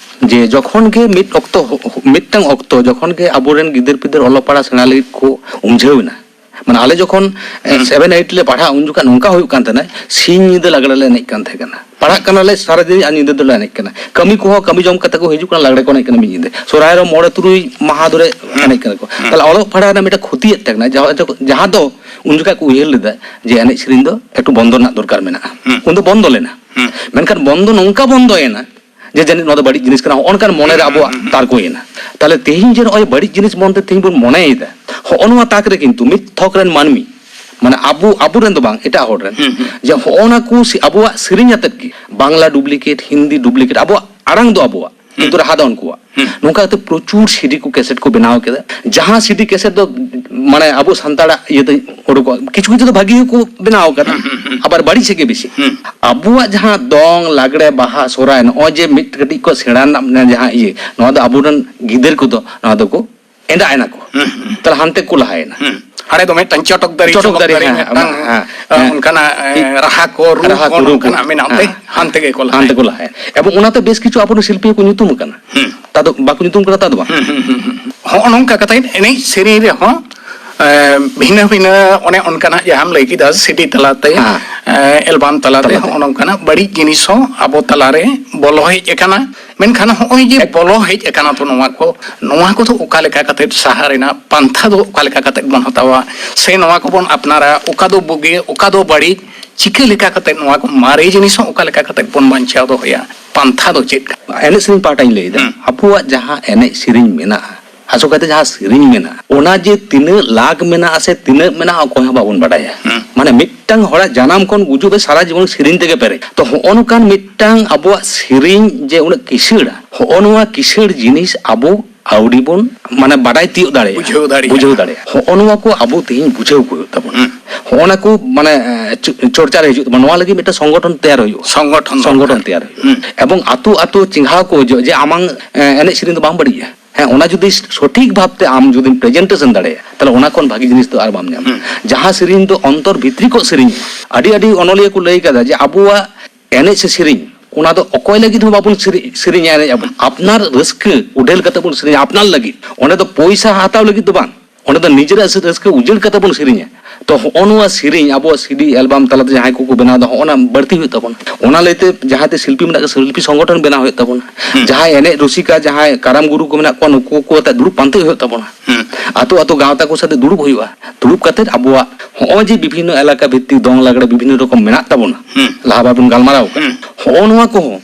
ᱡᱮ ᱡᱚᱠᱷᱚᱱ ᱜᱮ ᱢᱤᱫ ᱚᱠᱛᱚ, ᱢᱤᱫᱴᱟᱝ ᱚᱠᱛᱚ ᱡᱚᱠᱷᱚᱱ ᱜᱮ ᱟᱵᱚᱨᱮᱱ ᱜᱤᱫᱟᱹᱨ ᱯᱤᱫᱟᱹᱨ ᱚᱞᱚᱜ ᱯᱟᱲᱦᱟᱜ ᱥᱮᱬᱟ ᱞᱟᱹᱜᱤᱫ ᱠᱚ ᱩᱢᱡᱷᱟᱹᱣ ᱮᱱᱟ, ᱢᱟᱱᱮ ᱟᱞᱮ ᱡᱚᱠᱷᱚᱱ ᱦᱩᱸ᱾ ᱥᱮᱵᱷᱮᱱ ᱮᱭᱤᱴ ᱞᱮ ᱯᱟᱲᱦᱟᱜ, ᱩᱱ ᱡᱚᱠᱷᱚᱱ ᱱᱚᱝᱠᱟ ᱦᱩᱭᱩᱜ ᱠᱟᱱ ᱛᱟᱦᱮᱱᱟ, ᱥᱤᱧ ᱧᱤᱫᱟᱹ ᱞᱟᱜᱽᱲᱮ ᱞᱮ ᱮᱱᱮᱡ ᱠᱟᱱ ᱛᱟᱦᱮᱸ ᱠᱟᱱᱟ᱾ ᱯᱟᱲᱦᱟᱜ ᱠᱟᱱᱟᱞᱮ ᱥᱟᱨᱟᱫᱤᱱ ᱟᱨ ᱧᱤᱫᱟᱹ ᱫᱚᱞᱮ ᱮᱱᱮᱡ ᱠᱟᱱᱟ᱾ ᱠᱟᱹᱢᱤ ᱠᱚᱦᱚᱸ ᱠᱟᱹᱢᱤ ᱡᱚᱢ ᱠᱟᱛᱮ ᱠᱚ ᱦᱤᱡᱩᱜ ᱠᱟᱱᱟ, ᱞᱟᱜᱽᱲᱮ ᱠᱚ ᱮᱱᱮᱡ ᱠᱟᱱᱟ ᱢᱤᱫ ᱧᱤᱫᱟᱹ᱾ ᱥᱚᱦᱨᱟᱭ ᱨᱮ ᱢᱚᱬᱮ ᱛᱩᱨᱩᱭ ᱢᱟᱦᱟ ᱫᱷᱚᱨᱮ ᱦᱩᱸ᱾ ᱮᱱᱮᱡ ᱠᱟᱱᱟ ᱠᱚ᱾ ᱦᱩᱸ᱾ ᱛᱟᱦᱞᱮ ᱚᱞᱚᱜ ᱯᱟᱲᱦᱟᱜ ᱨᱮᱱᱟᱜ ᱢᱤᱫᱴᱟᱝ ᱠᱷᱚᱛᱤᱭᱮᱫ ᱛᱟᱦᱮᱸ ᱠᱟᱱᱟ, ᱡᱟᱦᱟᱸ ᱫᱚ, ᱡᱟᱦᱟᱸ ᱫᱚ ᱩᱱ ᱡᱚᱠᱷᱟᱡ ᱠᱚ ᱩᱭᱦᱟᱹᱨ ᱞᱮᱫᱟ ᱡᱮ ᱮᱱᱮᱡ ᱥᱮᱨᱮᱧ ᱫᱚ ᱮᱠᱴᱩ ᱵᱚᱱᱫᱚ ᱨᱮᱱᱟᱜ ᱫᱚᱨᱠᱟᱨ ᱢᱮᱱᱟᱜᱼᱟ᱾ ᱦᱩᱸ᱾ ᱩᱱ ᱫᱚ ᱵᱚᱱᱫᱚ ᱞᱮᱱᱟ᱾ ᱦᱩᱸ᱾ ᱢᱮᱱᱠᱷᱟᱱ ᱵᱚᱱᱫᱚ ᱱᱚᱝᱠᱟ ᱵᱚᱱᱫᱚᱭᱮᱱᱟ ᱡᱮ ᱡᱟᱹᱱᱤᱡ ᱱᱚᱣᱟ ᱫᱚ ᱵᱟᱹᱲᱤᱡ ᱡᱤᱱᱤᱥ ᱠᱟᱱᱟ, ᱦᱚᱸᱜᱼᱚ ᱱᱚᱝᱠᱟᱱ ᱢᱚᱱᱮᱨᱮ ᱦᱩᱸ, ᱟᱵᱚᱣᱟᱜ ᱦᱩᱸ, ᱦᱩᱸ᱾ ᱛᱟᱨᱠᱚᱭᱮᱱᱟ᱾ ᱛᱟᱦᱞᱮ ᱛᱮᱦᱮᱧ ᱡᱮ ᱱᱚᱜᱼᱚᱭ ᱵᱟᱹᱲᱤᱡ ᱡᱤᱱᱤᱥ ᱢᱚᱱᱛᱮ ᱛᱮᱦᱮᱧ ᱵᱚᱱ ᱢᱚᱱᱮᱭᱮᱫᱟ, ᱦᱚᱸᱜᱼᱚ ᱱᱚᱣᱟ ᱛᱟᱠ ᱨᱮ ᱠᱤᱱᱛᱩ ᱢᱤᱫ ᱛᱷᱚᱠ ᱨᱮᱱ ᱢᱟᱹᱱᱢᱤ, ᱢᱟᱱᱮ ᱟᱵᱚ, ᱟᱵᱚᱨᱮᱱ ᱫᱚ ᱵᱟᱝ, ᱮᱴᱟᱜ ᱦᱚᱲ ᱨᱮᱱ, ᱦᱩᱸ, ᱦᱩᱸ᱾ ᱡᱮ ᱦᱚᱸᱜᱼᱚ ᱱᱟ ᱠᱚ ᱥᱮ-, ᱟᱵᱚᱣᱟᱜ ᱥᱮᱨᱮᱧ ᱟᱛᱮᱫ ᱜᱮ ᱵᱟᱝᱞᱟ ᱰᱩᱯᱞᱤᱠᱮᱴ, ᱦᱤᱱᱫᱤ ᱰᱩᱯᱞᱤᱠᱮᱴ, ᱟᱵᱚᱣᱟᱜ ᱟᱲᱟᱝ ᱫᱚ ᱟᱵᱚᱣᱟᱜ, ᱦᱩᱸ᱾ ᱠᱤᱱᱛᱩ ᱨᱟᱦᱟ ᱫᱚ ᱩᱱᱠᱩᱣᱟᱜ᱾ ᱦᱩᱸ᱾ ᱱᱚᱝᱠᱟ ᱠᱟᱛᱮ ᱯᱨᱚᱪᱩᱨ ᱥᱤᱰᱤ ᱠᱚ, ᱠᱮᱥᱮᱴ ᱠᱚ ᱵᱮᱱᱟᱣ ᱠᱮᱫᱟ, ᱡᱟᱦᱟᱸ ᱥᱤᱰᱤ ᱠᱮᱥᱮᱴ ᱫᱚ ᱢᱟᱱᱮ ᱟᱵᱚ ᱥᱟᱱᱛᱟᱲᱟᱜ ᱤᱭᱟᱹᱛᱮ ᱩᱰᱩᱠᱚᱜᱼᱟ᱾ ᱠᱤᱪᱷᱩ ᱠᱤᱪᱷᱩ ᱫᱚ ᱵᱷᱟᱜᱤ ᱜᱮᱠᱚ ᱵᱮᱱᱟᱣ ᱠᱟᱫᱟ, ᱦᱩᱸ, ᱦᱩᱸ, ᱦᱩᱸ᱾ ᱟᱵᱟᱨ ᱵᱟᱹᱲᱤᱡ ᱥᱮᱫ ᱜᱮ ᱵᱮᱥᱤ᱾ ᱦᱩᱸ᱾ ᱟᱵᱚᱣᱟᱜ ᱡᱟᱦᱟᱸ ᱫᱚᱝ, ᱞᱟᱜᱽᱲᱮ, ᱵᱟᱦᱟ, ᱥᱚᱦᱨᱟᱭ, ᱱᱚᱜᱼᱚᱭ ᱡᱮ ᱢᱤᱫ ᱠᱟᱹᱴᱤᱡ ᱠᱚ ᱥᱮᱬᱟ ᱨᱮᱱᱟᱜ ᱢᱟᱱᱮ ᱡᱟᱦᱟᱸ ᱤᱭᱟᱹ, ᱱᱚᱣᱟ ᱫᱚ ᱟᱵᱚᱨᱮᱱ ᱜᱤᱫᱟᱹᱨ ᱠᱚᱫᱚ ᱱᱚᱣᱟ ᱫᱚᱠᱚ ᱮᱸᱰᱟ ᱮᱱᱟ ᱠᱚ᱾ ᱦᱩᱸ, ᱦᱩᱸ᱾ ᱛᱟᱦᱞᱮ ᱦᱟᱱᱛᱮ ᱠᱚ ᱞᱟᱦᱟᱭᱮᱱᱟ᱾ ᱦᱩᱸ᱾ ᱦᱟᱸᱰᱮ ᱫᱚ ᱢᱤᱫᱴᱟᱝ ᱪᱚᱴᱚᱠ ᱫᱟᱨᱮ, ᱪᱚᱴᱚᱠ ᱪᱚᱴᱚᱠ ᱫᱟᱨᱮ, ᱫᱟᱨᱮ ᱦᱮᱸ, ᱢᱤᱫᱴᱟᱝ, ᱦᱮᱸ, ᱦᱮᱸ᱾ ᱚᱱᱠᱟᱱᱟᱜ, ᱮ, ᱨᱟᱦᱟ ᱠᱚ, ᱨᱩ ᱨᱟᱦᱟ ᱠᱚ, ᱠᱚ, ᱨᱩ ᱠᱚ, ᱱᱚᱝᱠᱟᱱᱟᱜ ᱢᱮᱱᱟᱜ ᱛᱮ ᱦᱮᱸ᱾ ᱦᱟᱱᱛᱮ ᱜᱮᱠᱚ ᱞᱟᱦᱟᱭᱮᱱᱟ᱾ ᱦᱟᱱᱛᱮ ᱠᱚ ᱞᱟᱦᱟᱭᱮᱱᱟ᱾ ᱮᱵᱚᱝ ᱚᱱᱟᱛᱮ ᱵᱮᱥ ᱠᱤᱪᱷᱩ ᱟᱵᱚᱨᱮᱱ ᱥᱤᱞᱯᱤᱭᱟᱹ ᱠᱚ ᱧᱩᱛᱩᱢ ᱟᱠᱟᱱᱟ᱾ ᱦᱩᱸ᱾ ᱛᱟ ᱫᱚ ᱵᱟᱠᱚ ᱧᱩᱛᱩᱢ ᱠᱟᱱᱟ, ᱛᱟ ᱫᱚ ᱵᱟᱝ᱾ ᱦᱩᱸ, ᱦᱩᱸ, ᱦᱩᱸ, ᱦᱩᱸ᱾ ᱦᱚᱸᱜᱼᱚ ᱱᱚᱝᱠᱟ ᱠᱟᱛᱮ ᱮᱱᱮᱡ ᱥᱮᱨᱮᱧ ᱨᱮᱦᱚᱸ, ᱮ, ᱵᱷᱤᱱᱟᱹ ᱵᱷᱤᱱᱟᱹ ᱚᱱᱮ ᱚᱱᱠᱟᱱᱟᱜ ᱡᱟᱦᱟᱸᱢ ᱞᱟᱹᱭ ᱠᱮᱫᱟ, ᱥᱤᱰᱤ ᱛᱟᱞᱟᱛᱮ, ᱦᱮᱸ᱾ ᱮ, ᱮᱞᱵᱟᱢ ᱛᱟᱞᱟᱛᱮ, ᱛᱟᱞᱟᱛᱮ᱾ ᱦᱚᱸᱜᱼᱚ ᱱᱚᱝᱠᱟᱱᱟᱜ ᱵᱟᱹᱲᱤᱡ ᱡᱤᱱᱤᱥ ᱦᱚᱸ ᱟᱵᱚ ᱛᱟᱞᱟᱨᱮ ᱵᱚᱞᱚ ᱦᱮᱡ ᱟᱠᱟᱱᱟ᱾ ᱢᱮᱱᱠᱷᱟᱱ ᱦᱚᱸᱜᱼᱚᱭ ᱡᱮ ᱵᱚᱞᱚ ᱦᱮᱡ ᱟᱠᱟᱱᱟ ᱛᱚ ᱱᱚᱣᱟ ᱠᱚ, ᱱᱚᱣᱟ ᱠᱚᱫᱚ ᱚᱠᱟ ᱞᱮᱠᱟ ᱠᱟᱛᱮ ᱥᱟᱦᱟ ᱨᱮᱱᱟᱜ ᱯᱟᱱᱛᱷᱟ ᱫᱚ ᱚᱠᱟ ᱞᱮᱠᱟ ᱠᱟᱛᱮ ᱵᱚᱱ ᱦᱟᱛᱟᱣᱟ, ᱥᱮ ᱱᱚᱣᱟ ᱠᱚᱵᱚᱱ ᱟᱯᱱᱟᱨᱟ, ᱚᱠᱟ ᱫᱚ ᱵᱩᱜᱤ, ᱚᱠᱟ ᱫᱚ ᱵᱟᱹᱲᱤᱡ, ᱪᱤᱠᱟᱹ ᱞᱮᱠᱟ ᱠᱟᱛᱮ ᱱᱚᱣᱟ ᱠᱚ ᱢᱟᱨᱮ ᱡᱤᱱᱤᱥ ᱦᱚᱸ ᱚᱠᱟ ᱞᱮᱠᱟ ᱠᱟᱛᱮ ᱵᱚᱱ ᱵᱟᱧᱪᱟᱣ ᱫᱚᱦᱚᱭᱟ, ᱯᱟᱱᱛᱷᱟ ᱫᱚ ᱪᱮᱫ ᱠᱟᱱᱟ? ᱮᱱᱮᱡ ᱥᱮᱨᱮᱧ ᱯᱟᱦᱴᱟᱧ ᱞᱟᱹᱭᱫᱟ᱾ ᱦᱩᱸ᱾ ᱟᱵᱚᱣᱟᱜ ᱡᱟᱦᱟᱸ ᱮᱱᱮᱡ ᱥᱮᱨᱮᱧ ᱢᱮᱱᱟᱜᱼᱟ, ᱟᱥᱚᱞ ᱠᱟᱛᱮ ᱡᱟᱦᱟᱸ ᱥᱮᱨᱮᱧ ᱢᱮᱱᱟᱜᱼᱟ, ᱚᱱᱟ ᱡᱮ ᱛᱤᱱᱟᱹᱜ ᱞᱟᱠᱷ ᱢᱮᱱᱟᱜᱼᱟ ᱥᱮ ᱛᱤᱱᱟᱹᱜ ᱢᱮᱱᱟᱜᱼᱟ, ᱚᱠᱚᱭ ᱦᱚᱸ ᱵᱟᱵᱚᱱ ᱵᱟᱰᱟᱭᱟ᱾ ᱦᱩᱸ᱾ ᱢᱟᱱᱮ ᱢᱤᱫᱴᱟᱝ ᱦᱚᱲᱟᱜ ᱡᱟᱱᱟᱢ ᱠᱷᱚᱱ ᱜᱩᱡᱩᱜ ᱮ ᱥᱟᱨᱟ ᱡᱤᱵᱚᱱ ᱥᱮᱨᱮᱧ ᱛᱮᱜᱮ ᱯᱮᱨᱮᱡ᱾ ᱛᱚ ᱦᱚᱸᱜᱼᱚ ᱱᱚᱝᱠᱟᱱ ᱢᱤᱫᱴᱟᱝ ᱟᱵᱚᱣᱟᱜ ᱥᱮᱨᱮᱧ ᱡᱮ ᱩᱱᱟᱹᱜ ᱠᱤᱥᱟᱹᱲᱟ, ᱦᱚᱸᱜᱼᱚ ᱱᱚᱣᱟ ᱠᱤᱥᱟᱹᱲ ᱡᱤᱱᱤᱥ ᱟᱵᱚ ᱟᱹᱣᱲᱤ ᱵᱚᱱ ᱢᱟᱱᱮ ᱵᱟᱰᱟᱭ ᱛᱤᱭᱳᱜ ᱫᱟᱲᱮᱭᱟᱜᱼᱟ᱾ ᱵᱩᱡᱷᱟᱹᱣ ᱫᱟᱲᱮᱭᱟᱜᱼᱟ᱾ ᱵᱩᱡᱷᱟᱹᱣ ᱫᱟᱲᱮᱭᱟᱜᱼᱟ᱾ ᱦᱚᱸᱜᱼᱚ ᱱᱚᱣᱟ ᱠᱚ ᱟᱵᱚ ᱛᱮᱦᱮᱧ ᱵᱩᱡᱷᱟᱹᱣ ᱠᱚ ᱦᱩᱭᱩᱜ ᱛᱟᱵᱚᱱᱟ᱾ ᱦᱩᱸ᱾ ᱦᱚᱸᱜᱼᱚ ᱱᱟ ᱠᱚ ᱢᱟᱱᱮ, ᱮ, ᱪᱚ-, ᱪᱚᱨᱪᱟ ᱨᱮ ᱦᱤᱡᱩᱜ ᱛᱟᱵᱚᱱᱟ᱾ ᱱᱚᱣᱟ ᱞᱟᱹᱜᱤᱫ ᱢᱤᱫᱴᱟᱝ ᱥᱚᱝᱜᱚᱴᱷᱚᱱ ᱛᱮᱭᱟᱨ ᱦᱩᱭᱩᱜᱼᱟ᱾ ᱥᱚᱝᱜᱚᱴᱷᱚᱱ ᱥᱚᱝᱜᱚᱴᱷᱚᱱ ᱫᱚᱨᱠᱟᱨ᱾ ᱛᱮᱭᱟᱨ ᱦᱩᱭᱩᱜᱼᱟ᱾ ᱦᱩᱸ᱾ ᱮᱵᱚᱝ ᱟᱛᱳ ᱟᱛᱳ ᱪᱮᱸᱜᱷᱟᱣ ᱠᱚ ᱦᱤᱡᱩᱜᱼᱟ ᱡᱮ ᱟᱢᱟᱝ, ᱮ, ᱮᱱᱮᱡ ᱥᱮᱨᱮᱧ ᱫᱚ ᱵᱟᱝ ᱵᱟᱹᱲᱤᱡᱼᱟ᱾ ᱦᱮᱸ, ᱚᱱᱟ ᱡᱩᱫᱤ ᱥᱚᱴᱷᱤᱠ ᱵᱷᱟᱵᱛᱮ ᱟᱢ ᱡᱩᱫᱤᱢ ᱯᱨᱮᱡᱮᱱᱴᱮᱥᱚᱱ ᱫᱟᱲᱮᱭᱟᱜᱼᱟ, ᱛᱟᱦᱞᱮ ᱚᱱᱟ ᱠᱷᱚᱱ ᱵᱷᱟᱜᱤ ᱡᱤᱱᱤᱥ ᱫᱚ ᱟᱨ ᱵᱟᱢ ᱧᱟᱢᱟ᱾ ᱦᱩᱸ᱾ ᱡᱟᱦᱟᱸ ᱥᱮᱨᱮᱧ ᱫᱚ ᱚᱱᱛᱚᱨ ᱵᱷᱤᱛᱨᱤ ᱠᱚ ᱥᱮᱨᱮᱧ, ᱟᱹᱰᱤ ᱟᱹᱰᱤ ᱚᱱᱚᱞᱤᱭᱟᱹ ᱠᱚ ᱞᱟᱹᱭ ᱠᱟᱫᱟ ᱡᱮ ᱟᱵᱚᱣᱟᱜ ᱮᱱᱮᱡ ᱥᱮ ᱥᱮᱨᱮᱧ, ᱚᱱᱟ ᱫᱚ ᱚᱠᱚᱭ ᱞᱟᱹᱜᱤᱫ ᱦᱚᱸ ᱵᱟᱵᱚᱱ ᱥᱮᱨᱮ-, ᱥᱮᱨᱮᱧᱟ, ᱮᱱᱮᱡ ᱟᱵᱚᱱ ᱟᱯᱱᱟᱨ ᱨᱟᱹᱥᱠᱟᱹ ᱩᱰᱷᱟᱹᱞ ᱠᱟᱛᱮ ᱵᱚᱱ ᱥᱮᱨᱮᱧᱟ, ᱟᱯᱱᱟᱨ ᱞᱟᱹᱜᱤᱫ᱾ ᱚᱸᱰᱮ ᱫᱚ ᱯᱚᱭᱥᱟ ᱦᱟᱛᱟᱣ ᱞᱟᱹᱜᱤᱫ ᱫᱚ ᱵᱟᱝ, ᱚᱸᱰᱮ ᱫᱚ ᱱᱤᱡᱮᱨᱟᱜ ᱥᱮ ᱨᱟᱹᱥᱠᱟᱹ ᱩᱡᱟᱹᱲ ᱠᱟᱛᱮ ᱵᱚᱱ ᱥᱮᱨᱮᱧᱟ᱾ ᱛᱚ, ᱦᱚᱸᱜᱼᱚ ᱱᱚᱣᱟ ᱥᱮᱨᱮᱧ ᱟᱵᱚᱣᱟᱜ ᱥᱤᱰᱤ ᱮᱞᱵᱟᱢ ᱛᱟᱞᱟᱛᱮ ᱡᱟᱦᱟᱸᱭ ᱠᱚᱠᱚ ᱵᱮᱱᱟᱣ ᱮᱫᱟ, ᱦᱚᱸᱜᱼᱚ ᱱᱟ ᱵᱟᱹᱲᱛᱤ ᱦᱩᱭᱩᱜ ᱛᱟᱵᱚᱱᱟ᱾ ᱚᱱᱟ ᱞᱟᱹᱭᱛᱮ ᱡᱟᱦᱟᱸᱭ ᱛᱮ ᱥᱤᱞᱯᱤ ᱢᱮᱱᱟᱜ ᱠᱚᱣᱟ, ᱥᱤᱞᱯᱤ ᱥᱚᱝᱜᱚᱴᱷᱚᱱ ᱵᱮᱱᱟᱣ ᱦᱩᱭᱩᱜ ᱛᱟᱵᱚᱱᱟ᱾ ᱦᱩᱸ᱾ ᱡᱟᱦᱟᱸᱭ ᱮᱱᱮᱡ ᱨᱩᱥᱤᱠᱟ, ᱡᱟᱦᱟᱸᱭ ᱠᱟᱨᱟᱢ ᱜᱩᱨᱩ ᱠᱚ ᱢᱮᱱᱟᱜ ᱠᱚᱣᱟ, ᱱᱩᱠᱩ ᱠᱚ ᱟᱛᱮ ᱫᱩᱲᱩᱵ ᱯᱟᱱᱛᱮ ᱦᱩᱭᱩᱜ ᱛᱟᱵᱚᱱᱟ᱾ ᱦᱩᱸ᱾ ᱟᱛᱳ ᱟᱛᱳ ᱜᱟᱶᱛᱟ ᱠᱚ ᱥᱟᱛᱮ ᱫᱩᱲᱩᱵ ᱦᱩᱭᱩᱜᱼᱟ᱾ ᱫᱩᱲᱩᱵ ᱠᱟᱛᱮ ᱟᱵᱚᱣᱟᱜ ᱦᱚᱸᱜᱼᱚᱭ ᱡᱮ ᱵᱤᱵᱷᱤᱱᱱᱚ ᱮᱞᱟᱠᱟ ᱵᱷᱤᱛᱛᱤᱠ ᱫᱚᱝ ᱞᱟᱜᱽᱲᱮ ᱵᱤᱵᱷᱤᱱᱱᱚ ᱨᱚᱠᱚᱢ ᱢᱮᱱᱟᱜ ᱛᱟᱵᱚᱱᱟ, ᱦᱩᱸ᱾ ᱞᱟᱦᱟ ᱵᱟᱵᱚᱱ ᱜᱟᱞᱢᱟᱨᱟᱣ ᱠᱟᱱᱟ, ᱦᱩᱸ᱾ ᱦᱚᱸᱜᱼᱚ ᱱᱚᱣᱟ ᱠᱚᱦᱚᱸ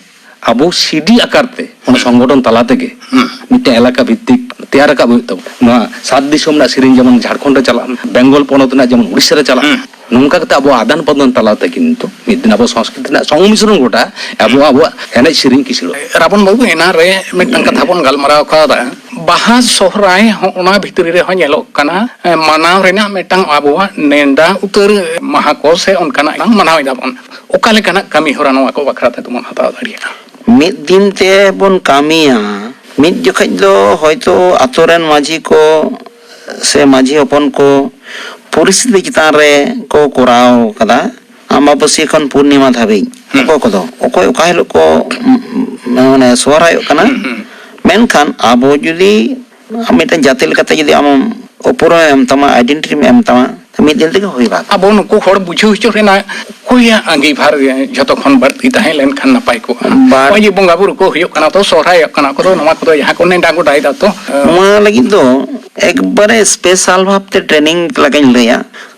ᱟᱵᱚ ᱥᱤᱰᱤ ᱟᱠᱟᱨ ᱛᱮ ᱚᱱᱟ ᱦᱩᱸ᱾ ᱥᱚᱝᱜᱚᱴᱷᱚᱱ ᱛᱟᱞᱟ ᱛᱮᱜᱮ ᱦᱩᱸ᱾ ᱢᱤᱫᱴᱮᱱ ᱮᱞᱟᱠᱟ ᱵᱷᱤᱛᱛᱤᱠ ᱛᱮᱭᱟᱨ ᱨᱟᱠᱟᱵ ᱦᱩᱭᱩᱜ ᱛᱟᱵᱚᱱᱟ᱾ ᱱᱚᱣᱟ ᱥᱟᱛ ᱫᱤᱥᱚᱢ ᱨᱮᱱᱟᱜ ᱥᱮᱨᱮᱧ ᱡᱮᱢᱚᱱ ᱡᱷᱟᱲᱠᱷᱚᱸᱰ ᱨᱮ ᱪᱟᱞᱟᱜ, ᱵᱮᱝᱜᱚᱞ ᱯᱚᱱᱚᱛ ᱨᱮᱱᱟᱜ ᱡᱮᱢᱚᱱ ᱩᱲᱤᱥᱥᱟ ᱨᱮ ᱪᱟᱞᱟᱜ, ᱦᱩᱸ᱾ ᱱᱚᱝᱠᱟ ᱠᱟᱛᱮ ᱟᱵᱚ ᱟᱫᱟᱱ ᱯᱨᱚᱫᱟᱱ ᱛᱟᱞᱟ ᱛᱮ ᱠᱤᱱᱛᱩ ᱢᱤᱫ ᱫᱤᱱ ᱟᱵᱚ ᱥᱚᱝᱥᱠᱨᱤᱛᱤ ᱨᱮᱱᱟᱜ ᱥᱚᱝᱢᱤᱥᱨᱚᱱ ᱜᱷᱚᱴᱟᱜᱼᱟ, ᱟᱵᱚ ᱟᱵᱚᱣᱟᱜ ᱮᱱᱮᱡ ᱥᱮᱨᱮᱧ ᱠᱤᱥᱟᱹᱬᱚᱜᱼᱟ᱾ ᱨᱟᱵᱚᱱ ᱵᱟᱹᱵᱩ, ᱮᱱᱟᱱ ᱨᱮ ᱢᱤᱫᱴᱟᱝ ᱠᱟᱛᱷᱟ ᱵᱚᱱ ᱜᱟᱞᱢᱟᱨᱟᱣ ᱠᱟᱣᱫᱟ, ᱵᱟᱦᱟ ᱥᱚᱦᱨᱟᱭ ᱦᱚᱸ ᱚᱱᱟ ᱵᱷᱤᱛᱨᱤ ᱨᱮᱦᱚᱸ ᱧᱮᱞᱚᱜ ᱠᱟᱱᱟ, ᱮ, ᱢᱟᱱᱟᱣ ᱨᱮᱱᱟᱜ ᱢᱤᱫᱴᱟᱝ ᱟᱵᱚᱣᱟᱜ ᱱᱮᱰᱟ ᱩᱛᱟᱹᱨ ᱢᱟᱦᱟ ᱠᱚ ᱥᱮ ᱚᱱᱠᱟᱱᱟᱜ ᱵᱟᱝ ᱢᱟᱱᱟᱣ ᱮᱫᱟ ᱵᱚᱱ᱾ ᱚᱠᱟ ᱞᱮᱠᱟᱱᱟᱜ ᱠᱟᱹᱢᱤ ᱦᱚᱨᱟ ᱱᱚᱣᱟ ᱠᱚ ᱵᱟᱠᱷᱨᱟ ᱛᱮ ᱵᱚᱱ ᱦᱟᱛᱟᱣ ᱫᱟᱲᱮᱭᱟᱜᱼᱟ? ᱢᱤᱫ ᱫᱤᱱ ᱛᱮ ᱵᱚᱱ ᱠᱟᱹᱢᱤᱭᱟ, ᱢᱤᱫ ᱡᱚᱠᱷᱚᱡ ᱫᱚ ᱦᱚᱭᱛᱳ ᱟᱛᱳ ᱨᱮᱱ ᱢᱟᱹᱡᱷᱤ ᱠᱚ ᱥᱮ ᱢᱟᱹᱡᱷᱤ ᱦᱚᱯᱚᱱ ᱠᱚ ᱯᱚᱨᱤᱥᱛᱷᱤᱛᱤ ᱪᱮᱛᱟᱱ ᱨᱮ ᱠᱚ ᱠᱚᱨᱟᱣ ᱠᱟᱫᱟ, ᱟᱢᱵᱟᱵᱟᱹᱥᱭᱟᱹ ᱠᱷᱚᱱ ᱯᱩᱨᱱᱤᱢᱟ ᱫᱷᱟᱹᱵᱤᱡ᱾ ᱦᱩᱸ᱾ ᱚᱠᱚᱭ ᱠᱚᱫᱚ, ᱚᱠᱚᱭ ᱚᱠᱟ ᱦᱤᱞᱳᱜ ᱠᱚ, ᱩᱢ, ᱢᱟᱱᱮ ᱥᱚᱦᱨᱟᱭᱚᱜ ᱠᱟᱱᱟ᱾ ᱦᱩᱸ, ᱦᱩᱸ᱾ ᱢᱮᱱᱠᱷᱟᱱ ᱟᱵᱚ ᱡᱩᱫᱤ ᱢᱤᱫᱴᱮᱱ ᱡᱟᱹᱛᱤ ᱞᱮᱠᱟᱛᱮ ᱡᱩᱫᱤ ᱟᱢ ᱩᱯᱨᱩᱢ ᱮᱢ ᱛᱟᱢᱟ, ᱟᱭᱰᱮᱱᱴᱤᱴᱤᱢ ᱮᱢ ᱛᱟᱢᱟ, ᱢᱤᱫ ᱫᱤᱱ ᱛᱮᱜᱮ ᱦᱩᱭ ᱵᱟᱝ᱾ ᱟᱵᱚ ᱱᱩᱠᱩ ᱦᱚᱲ ᱵᱩᱡᱷᱟᱹᱣ ᱦᱚᱪᱚ ᱨᱮᱱᱟᱜ ᱚᱠᱚᱭᱟᱜ ᱟᱸᱜᱤᱵᱷᱟᱨ ᱡᱷᱚᱛᱚ ᱠᱷᱚᱱ ᱵᱟᱹᱲᱛᱤ ᱛᱟᱦᱮᱸ ᱞᱮᱱᱠᱷᱟᱱ ᱱᱟᱯᱟᱭ ᱠᱚᱜᱼᱟ? ᱵᱟᱨ- ᱱᱚᱜᱼᱚᱭ ᱡᱮ ᱵᱚᱸᱜᱟ ᱵᱩᱨᱩ ᱠᱚ ᱦᱩᱭᱩᱜ ᱠᱟᱱᱟ, ᱛᱚ ᱥᱚᱦᱨᱟᱭᱚᱜ ᱠᱟᱱᱟ ᱠᱚ, ᱛᱚ ᱱᱚᱣᱟ ᱠᱚᱫᱚ ᱡᱟᱦᱟᱸ ᱠᱚ ᱱᱮᱰᱟ ᱜᱚᱴᱟᱭᱮᱫᱟ, ᱛᱚ, ᱱᱚᱣᱟ ᱞᱟᱹᱜᱤᱫ ᱫᱚ ᱮᱠᱵᱟᱨᱮ ᱥᱯᱮᱥᱟᱞ ᱵᱷᱟᱵᱽᱛᱮ ᱴᱨᱮᱱᱤᱝ ᱞᱮᱠᱟᱧ ᱞᱟᱹᱭᱟ,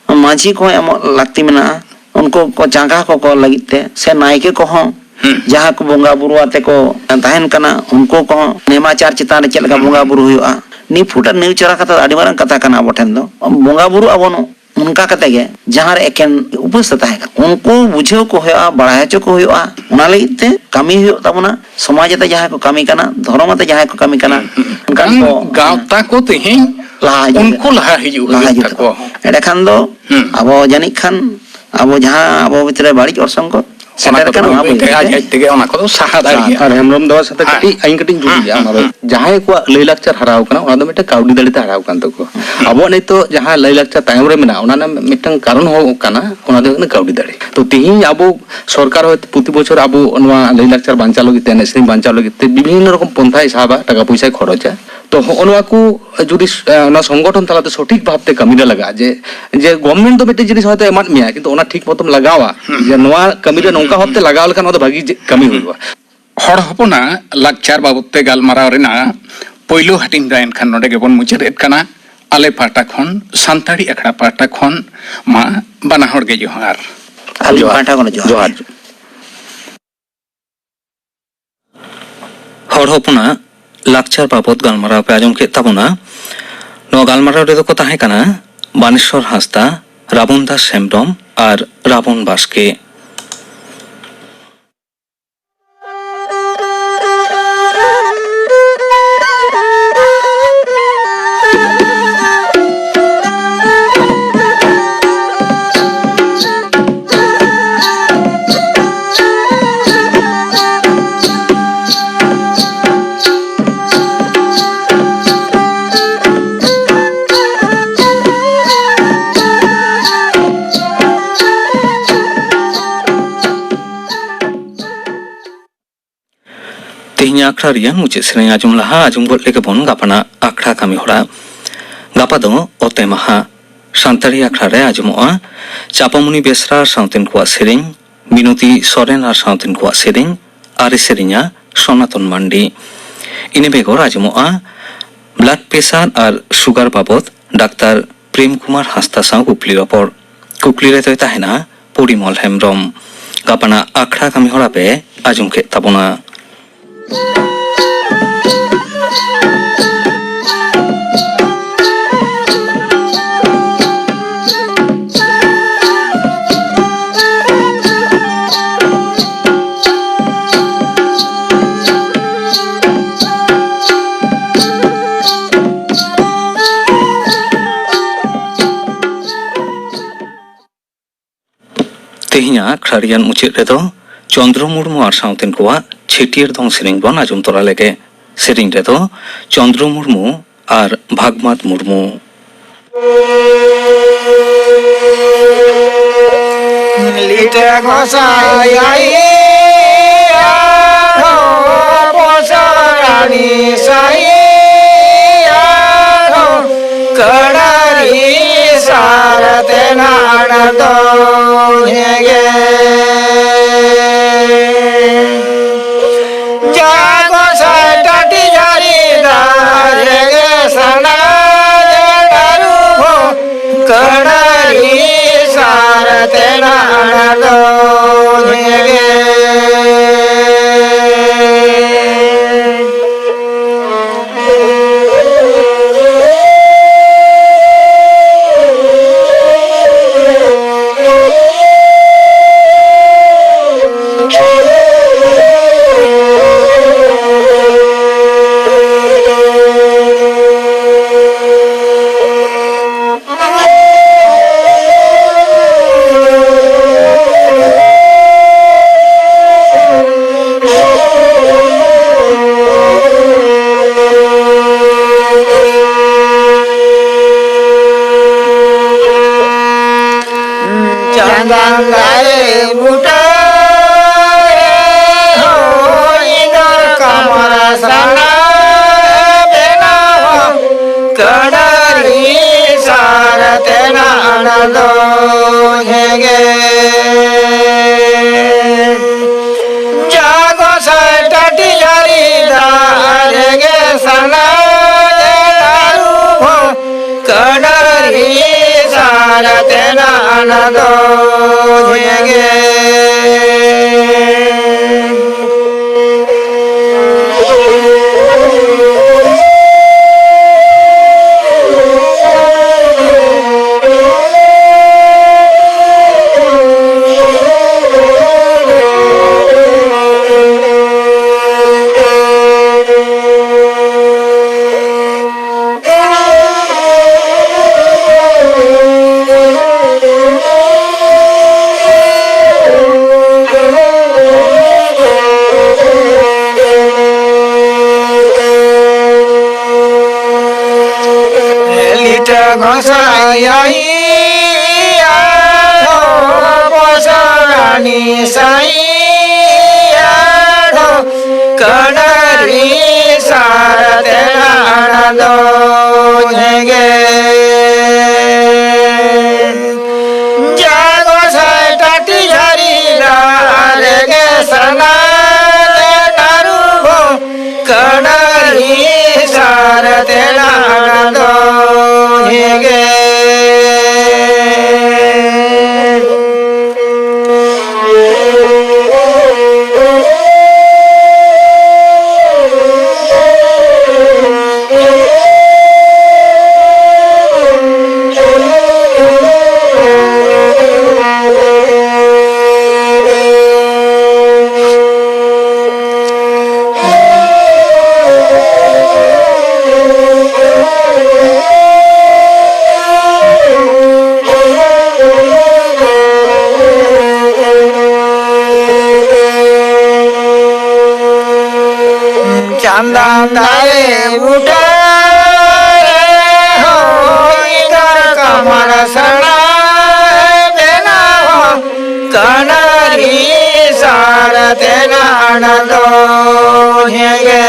ᱢᱟᱹᱡᱷᱤ ᱠᱚᱦᱚᱸ ᱮᱢᱚᱜ ᱞᱟᱹᱠᱛᱤ ᱢᱮᱱᱟᱜᱼᱟ᱾ ᱩᱱᱠᱩ ᱠᱚ ᱪᱟᱸᱜᱟ ᱠᱚᱠᱚ ᱞᱟᱹᱜᱤᱫ ᱛᱮ, ᱥᱮ ᱱᱟᱭᱠᱮ ᱠᱚᱦᱚᱸ ᱦᱩᱸ᱾ ᱡᱟᱦᱟᱸ ᱠᱚ ᱵᱚᱸᱜᱟ ᱵᱩᱨᱩ ᱟᱛᱮ ᱠᱚ ᱛᱟᱦᱮᱱ ᱠᱟᱱᱟ, ᱩᱱᱠᱩ ᱠᱚᱦᱚᱸ ᱱᱮᱢᱟᱪᱟᱨ ᱪᱮᱛᱟᱱ ᱨᱮ ᱪᱮᱫ ᱞᱮᱠᱟ ᱦᱩᱸ᱾ ᱵᱚᱸᱜᱟ ᱵᱩᱨᱩ ᱦᱩᱭᱩᱜᱼᱟ, ᱱᱤᱯᱷᱩᱴ ᱟᱨ ᱱᱤᱣᱪᱟᱨᱟ ᱠᱟᱛᱷᱟ ᱫᱚ ᱟᱹᱰᱤ ᱢᱟᱨᱟᱝ ᱠᱟᱛᱷᱟ ᱠᱟᱱᱟ ᱟᱵᱚ ᱴᱷᱮᱱ ᱫᱚ᱾ ᱵᱚᱸᱜᱟ ᱵᱩᱨᱩ ᱟᱵᱚ ᱱᱚ-, ᱚᱱᱠᱟ ᱠᱟᱛᱮ ᱜᱮ ᱡᱟᱦᱟᱸ ᱨᱮ ᱮᱠᱮᱱ ᱩᱯᱟᱹᱥ ᱛᱮ ᱛᱟᱦᱮᱸ ᱠᱟᱱᱟ, ᱩᱱᱠᱩ ᱵᱩᱡᱷᱟᱹᱣ ᱠᱚ ᱦᱩᱭᱩᱜᱼᱟ, ᱵᱟᱲᱟᱭ ᱦᱚᱪᱚ ᱠᱚ ᱦᱩᱭᱩᱜᱼᱟ᱾ ᱚᱱᱟ ᱞᱟᱹᱜᱤᱫ ᱛᱮ ᱠᱟᱹᱢᱤ ᱦᱩᱭᱩᱜ ᱛᱟᱵᱚᱱᱟ᱾ ᱥᱚᱢᱟᱡᱽ ᱟᱛᱮ ᱡᱟᱦᱟᱸᱭ ᱠᱚ ᱠᱟᱹᱢᱤ ᱠᱟᱱᱟ, ᱫᱷᱚᱨᱚᱢ ᱟᱛᱮ ᱡᱟᱦᱟᱸᱭ ᱠᱚ ᱠᱟᱹᱢᱤ ᱠᱟᱱᱟ, ᱦᱩᱸ, ᱦᱩᱸ᱾ ᱚᱱᱠᱟᱱ ᱵᱟᱝ, ᱠᱚ ᱜᱟᱶᱛᱟ ᱠᱚ ᱛᱮᱦᱮᱧ ᱞᱟᱦᱟ ᱦᱤᱡᱩᱜ ᱩᱱᱠᱩ ᱦᱩᱭᱩᱜ ᱞᱟᱦᱟ ᱦᱤᱡᱩᱜ ᱞᱟᱦᱟ ᱦᱩᱭᱩᱜ ᱦᱤᱡᱩᱜ ᱛᱟᱠᱚᱣᱟ᱾ ᱛᱟᱠᱚᱣᱟ᱾ ᱮᱸᱰᱮᱠᱷᱟᱱ ᱫᱚ ᱦᱩᱸ᱾ ᱟᱵᱚ ᱡᱟᱹᱱᱤᱡ ᱠᱷᱟᱱ ᱟᱵᱚ ᱡᱟᱦᱟᱸ ᱟᱵᱚ ᱵᱷᱤᱛᱨᱤ ᱨᱮ ᱵᱟᱹᱲᱤᱡ ᱚᱨᱥᱚᱝ ᱠᱚ ᱚᱱᱟ ᱥᱮᱴᱮᱨ ᱠᱚᱫᱚ ᱠᱟᱱᱟ, ᱚᱱᱟ ᱟᱡ ᱟᱡ ᱛᱮᱜᱮ ᱚᱱᱟ ᱠᱚᱫᱚ ᱥᱟᱦᱟ ᱫᱟᱲᱮᱭᱟᱜᱼᱟ᱾ ᱟᱨ ᱦᱮᱢᱵᱨᱚᱢ ᱫᱟᱫᱟ ᱥᱟᱛᱮ ᱠᱟᱹᱴᱤᱡ ᱤᱧ ᱠᱟᱹᱴᱤᱡ ᱤᱧ ᱡᱩᱲᱩᱭᱟ, ᱚᱱᱟ ᱫᱚ ᱡᱟᱦᱟᱸᱭ ᱠᱚᱣᱟᱜ ᱞᱟᱹᱭ ᱞᱟᱠᱪᱟᱨ ᱦᱟᱨᱟᱣ ᱠᱟᱱᱟ, ᱚᱱᱟ ᱫᱚ ᱢᱤᱫᱴᱮᱱ ᱠᱟᱹᱣᱰᱤ ᱫᱟᱲᱮ ᱛᱮ ᱦᱟᱨᱟᱣ ᱠᱟᱱ ᱛᱟᱠᱚᱣᱟ᱾ ᱟᱵᱚᱣᱟᱜ ᱱᱤᱛᱚᱜ ᱡᱟᱦᱟᱸ ᱞᱟᱹᱭ ᱞᱟᱠᱪᱟᱨ ᱛᱟᱭᱚᱢ ᱨᱮ ᱢᱮᱱᱟᱜᱼᱟ, ᱚᱱᱟ ᱨᱮᱱᱟᱜ ᱢᱤᱫᱴᱟᱝ ᱠᱟᱨᱚᱱ ᱦᱚᱸ ᱠᱟᱱᱟ, ᱚᱱᱟ ᱫᱚ ᱦᱩᱭᱩᱜ ᱠᱟᱱᱟ ᱠᱟᱹᱣᱰᱤ ᱫᱟᱲᱮ᱾ ᱛᱚ, ᱛᱮᱦᱮᱧ ᱟᱵᱚ ᱥᱚᱨᱠᱟᱨ ᱦᱚᱭᱛᱳ ᱯᱨᱚᱛᱤ ᱵᱚᱪᱷᱚᱨ ᱟᱵᱚ ᱱᱚᱣᱟ ᱞᱟᱹᱭ ᱞᱟᱠᱪᱟᱨ ᱵᱟᱧᱪᱟᱣ ᱞᱟᱹᱜᱤᱫ ᱛᱮ, ᱮᱱᱮᱡ ᱥᱮᱨᱮᱧ ᱵᱟᱧᱪᱟᱣ ᱞᱟᱹᱜᱤᱫ ᱛᱮ ᱵᱤᱵᱷᱤᱱᱱᱚ ᱨᱚᱠᱚᱢ ᱯᱚᱱᱛᱷᱟᱭ ᱥᱟᱵᱟ, ᱴᱟᱠᱟ ᱯᱚᱭᱥᱟᱭ ᱠᱷᱚᱨᱚᱪᱟ᱾ ᱛᱚ, ᱦᱚᱸᱜᱼᱚ ᱱᱚᱣᱟ ᱠᱚ ᱡᱩᱫᱤ, ᱮ, ᱚᱱᱟ ᱥᱚᱝᱜᱚᱴᱷᱚᱱ ᱛᱟᱞᱟᱛᱮ ᱥᱚᱴᱷᱤᱠ ᱵᱷᱟᱵᱽᱛᱮ ᱠᱟᱹᱢᱤ ᱨᱮ ᱞᱟᱜᱟᱜᱼᱟ, ᱡᱮ, ᱡᱮ ᱜᱚᱵᱷᱢᱮᱱᱴ ᱫᱚ ᱢᱤᱫᱴᱮᱱ ᱡᱤᱱᱤᱥ ᱦᱚᱭᱛᱳ ᱮᱢᱟᱫ ᱢᱮᱭᱟ, ᱠᱤᱱᱛᱩ ᱚᱱᱟ ᱴᱷᱤᱠ ᱢᱚᱛᱚᱢ ᱞᱟᱜᱟᱣᱟ, ᱡᱮ ᱱᱚᱣᱟ ᱠᱟᱹᱢᱤ ᱨᱮ ᱱᱚᱝᱠᱟ ᱵᱷᱟᱵᱽᱛᱮ ᱞᱟᱜᱟᱣ ᱞᱮᱠᱷᱟᱱ ᱱᱚᱣᱟ ᱫᱚ ᱵᱷᱟᱹᱜᱤ ᱡᱮ ᱠᱟᱹᱢᱤ ᱦᱩᱭᱩᱜᱼᱟ᱾ ᱦᱚᱲ ᱦᱚᱯᱚᱱᱟᱜ ᱞᱟᱠᱪᱟᱨ ᱵᱟᱵᱚᱫ ᱛᱮ ᱜᱟᱞᱢᱟᱨᱟᱣ ᱨᱮᱱᱟᱜ ᱯᱳᱭᱞᱳ ᱦᱟᱹᱴᱤᱧ ᱫᱚ ᱮᱱᱠᱷᱟᱱ ᱱᱚᱰᱮ ᱜᱮᱵᱚᱱ ᱢᱩᱪᱟᱹᱫ ᱮᱫ ᱠᱟᱱᱟ᱾ ᱟᱞᱮ ᱯᱟᱦᱴᱟ ᱠᱷᱚᱱ ᱥᱟᱱᱛᱟᱲᱤ ᱟᱠᱷᱲᱟ ᱯᱟᱦᱴᱟ ᱠᱷᱚᱱ ᱢᱟ ᱵᱟᱱᱟ ᱦᱚᱲ ᱜᱮ ᱡᱚᱦᱟᱨ᱾ ᱟᱹᱞᱤᱧ ᱡᱚᱦᱟᱨ᱾ ᱯᱟᱦᱴᱟ ᱠᱷᱚᱱ ᱡᱚᱦᱟᱨ᱾ ᱡᱚᱦᱟᱨ᱾ ᱦᱚᱲ ᱦᱚᱯᱚᱱᱟᱜ ᱞᱟᱠᱪᱟᱨ ᱵᱟᱵᱚᱛ ᱜᱟᱞᱢᱟᱨᱟᱣ ᱯᱮ ᱟᱸᱡᱚᱢ ᱠᱮᱫ ᱛᱟᱵᱚᱱᱟ᱾ ᱱᱚᱣᱟ ᱜᱟᱞᱢᱟᱨᱟᱣ ᱨᱮᱫᱚ ᱠᱚ ᱛᱟᱦᱮᱸ ᱠᱟᱱᱟ ᱵᱟᱱᱮᱥᱚᱨ ᱦᱟᱸᱥᱫᱟ, ᱨᱟᱵᱚᱱ ᱫᱟᱥ ᱦᱮᱢᱵᱽᱨᱚᱢ ᱟᱨ ᱨᱟᱵᱚᱱ ᱵᱟᱥᱠᱮ᱾ ᱛᱮᱦᱮᱧᱟᱜ ᱟᱠᱷᱲᱟ ᱨᱮᱭᱟᱜ ᱢᱩᱪᱟᱹᱫ ᱥᱮᱨᱮᱧ ᱟᱸᱡᱚᱢ ᱞᱟᱦᱟ ᱟᱸᱡᱚᱢ ᱜᱚᱫ ᱞᱮᱜᱮ ᱵᱚᱱ ᱜᱟᱯᱟᱱᱟᱜ ᱟᱠᱷᱲᱟ ᱠᱟᱹᱢᱤ ᱦᱚᱨᱟ᱾ ᱜᱟᱯᱟ ᱫᱚ ᱚᱛᱮ ᱢᱟᱦᱟ᱾ ᱥᱟᱱᱛᱟᱲᱤ ᱟᱠᱷᱲᱟ ᱨᱮ ᱟᱸᱡᱚᱢᱚᱜᱼᱟ ᱪᱟᱯᱟᱢᱩᱱᱤ ᱵᱮᱥᱨᱟ ᱥᱟᱶᱛᱮᱱ ᱠᱚᱣᱟᱜ ᱥᱮᱨᱮᱧ, ᱵᱤᱱᱚᱛᱤ ᱥᱚᱨᱮᱱ ᱟᱨ ᱥᱟᱶᱛᱮᱱ ᱠᱚᱣᱟᱜ ᱥᱮᱨᱮᱧ, ᱟᱨᱮ ᱥᱮᱨᱮᱧᱟ ᱥᱚᱱᱟᱛᱚᱱ ᱢᱟᱱᱰᱤ᱾ ᱤᱱᱟᱹ ᱵᱮᱜᱚᱨ ᱟᱸᱡᱚᱢᱚᱜᱼᱟ ᱵᱞᱟᱰ ᱯᱨᱮᱥᱟᱨ ᱟᱨ ᱥᱩᱜᱟᱨ ᱵᱟᱵᱚᱛ ᱰᱟᱠᱛᱟᱨ ᱯᱨᱮᱢ ᱠᱩᱢᱟᱨ ᱦᱟᱸᱥᱫᱟ ᱥᱟᱶ ᱠᱩᱠᱞᱤ ᱨᱚᱯᱚᱲ᱾ ᱠᱩᱠᱞᱤ ᱨᱮᱫᱚᱭ ᱛᱟᱦᱮᱱᱟ ᱯᱚᱨᱤᱢᱚᱞ ᱦᱮᱢᱵᱽᱨᱚᱢ᱾ ᱜᱟᱯᱟᱱᱟᱜ ᱟᱠᱷᱲᱟ ᱠᱟᱹᱢᱤ ᱦᱚᱨᱟ ᱯᱮ ᱟᱸᱡᱚᱢ ᱠᱮᱫ ᱛᱟᱵᱚᱱᱟ᱾ ᱛᱮᱦᱮᱧᱟᱜ ᱟᱠᱷᱲᱟ ᱨᱮᱭᱟᱜ ᱢᱩᱪᱟᱹᱫ ᱨᱮᱫᱚ ᱪᱚᱱᱫᱽᱨᱚ ᱢᱩᱨᱢᱩ ᱟᱨ ᱥᱟᱶᱛᱮᱱ ᱠᱚᱣᱟᱜ ᱪᱷᱟᱹᱴᱭᱟᱹᱨ ᱫᱚᱝ ᱥᱮᱨᱮᱧ ᱵᱚᱱ ᱟᱸᱡᱚᱢ ᱛᱚᱨᱟ ᱞᱮᱜᱮ᱾ ᱥᱮᱨᱮᱧ ᱨᱮᱫᱚ ᱪᱚᱱᱫᱽᱨᱚ ᱢᱩᱨᱢᱩ ᱟᱨ ᱵᱷᱟᱜᱽᱢᱟᱛ ᱢᱩᱨᱢᱩ᱾ ᱞᱤᱴᱟᱹ ᱜᱚᱸᱥᱟᱭ ᱟᱭᱳ, ᱯᱚᱥᱚᱨᱟᱱᱤ ᱥᱟᱭ, ᱠᱟᱹᱲᱟᱹᱨᱤ ᱥᱟᱨ ᱛᱮᱱᱟᱜ ᱫᱚ ᱦᱮᱸᱜᱮ᱾ ᱡᱟᱜᱚ ᱥᱟᱭ ᱴᱟᱴᱤ ᱡᱟᱹᱨᱤ ᱫᱟᱨᱮ ᱜᱮ ᱥᱟᱱᱟ ᱡᱮ ᱫᱟᱨᱩ ᱦᱚᱸ ᱠᱟᱹᱲᱟᱹᱨᱤ ᱥᱟᱨ ᱛᱮᱱᱟᱜ ᱫᱚ ᱦᱮᱸᱜᱮ᱾ ᱪᱟᱸᱫᱟᱱ ᱫᱟᱨᱮ ᱵᱩᱴᱟᱹ ᱨᱮ ᱦᱚᱸ ᱤᱸᱫᱚᱨ ᱠᱟᱢᱟᱨ ᱥᱟᱱᱟ ᱵᱮᱱᱟᱣ᱾ ᱠᱟᱹᱲᱟᱹᱨᱤ ᱥᱟᱨ ᱛᱮᱱᱟᱜ ᱫᱚ ᱦᱮᱸᱜᱮ᱾ ᱡᱟᱜᱚ ᱥᱟᱭ ᱴᱟᱴᱤ ᱡᱟᱹᱨᱤ ᱫᱟᱨᱮ ᱜᱮ ᱥᱟᱱᱟ ᱡᱮ ᱫᱟᱨᱩ ᱦᱚᱸ ᱠᱟᱹᱲᱟᱹᱨᱤ ᱥᱟᱨ ᱛᱮᱱᱟᱜ ᱫᱚ ᱦᱮᱸᱜᱮ᱾ ᱥᱟᱹᱭᱟᱹᱲ ᱠᱟᱹᱱᱟᱹᱨᱤ ᱥᱟᱨ ᱛᱮ ᱱᱟᱦᱟᱜ ᱫᱚ ᱦᱮᱸᱜᱮ᱾ ᱡᱟ ᱜᱚᱸᱥᱟᱭ ᱴᱟᱹᱴᱤ ᱡᱷᱟᱹᱨᱤ ᱫᱟᱜ ᱨᱮᱜᱮ ᱥᱟᱱᱟ ᱛᱮ ᱱᱟᱹᱨᱩ ᱦᱚᱸ ᱠᱟᱹᱱᱟᱹᱨᱤ ᱥᱟᱨ ᱛᱮ ᱱᱟᱦᱟᱜ ᱫᱚ ᱦᱮᱸᱜᱮ᱾ ᱪᱟᱸᱫᱟᱱ ᱫᱟᱨᱮ ᱵᱩᱴᱟᱹ ᱨᱮ ᱦᱚᱸ ᱤᱫᱟᱹᱨ ᱠᱟᱢᱟᱨ ᱥᱟᱲᱟ ᱵᱮᱱᱟᱣ ᱠᱟᱱᱟᱨᱤ ᱥᱟᱨ ᱛᱮ ᱱᱟᱦᱟᱜ ᱫᱚ ᱦᱮᱸᱜᱮ᱾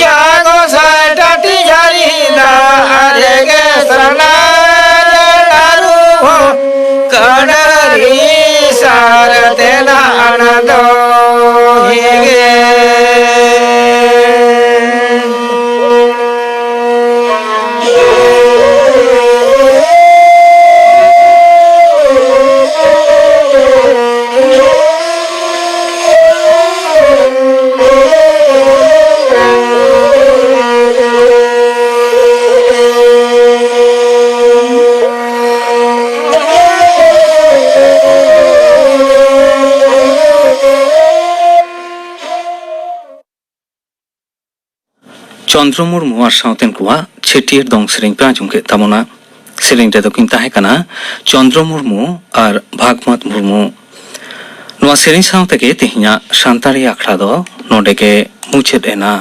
ᱡᱟ ᱜᱚᱸᱥᱟᱭ ᱴᱟᱹᱴᱤ ᱡᱷᱟᱹᱨᱤ ᱫᱟᱜ ᱨᱮᱜᱮ ᱥᱟᱱᱟ ᱱᱟᱹᱨᱩ ᱦᱚᱸ ᱠᱟᱹᱱᱟᱹᱨᱤ ᱥᱟᱨ ᱛᱮ ᱱᱟᱦᱟᱜ ᱫᱚ ᱦᱮᱸᱜᱮ᱾ ᱪᱚᱱᱫᱽᱨᱚ ᱢᱩᱨᱢᱩ ᱟᱨ ᱥᱟᱶᱛᱮᱱ ᱠᱚᱣᱟᱜ ᱪᱷᱟᱹᱴᱭᱟᱹᱨ ᱫᱚᱝ ᱥᱮᱨᱮᱧ ᱯᱮ ᱟᱸᱡᱚᱢ ᱠᱮᱫ ᱛᱟᱵᱚᱱᱟ᱾ ᱥᱮᱨᱮᱧ ᱨᱮᱫᱚ ᱠᱤᱱ ᱛᱟᱦᱮᱸ ᱠᱟᱱᱟ ᱪᱚᱱᱫᱽᱨᱚ ᱢᱩᱨᱢᱩ ᱟᱨ ᱵᱷᱟᱜᱽᱢᱟᱛ ᱢᱩᱨᱢᱩ᱾ ᱱᱚᱣᱟ ᱥᱮᱨᱮᱧ ᱥᱟᱶ ᱛᱮᱜᱮ ᱛᱮᱦᱮᱧᱟᱜ ᱥᱟᱱᱛᱟᱲᱤ ᱟᱠᱷᱲᱟ ᱫᱚ ᱱᱚᱰᱮ ᱜᱮ ᱢᱩᱪᱟᱹᱫ ᱮᱱᱟ᱾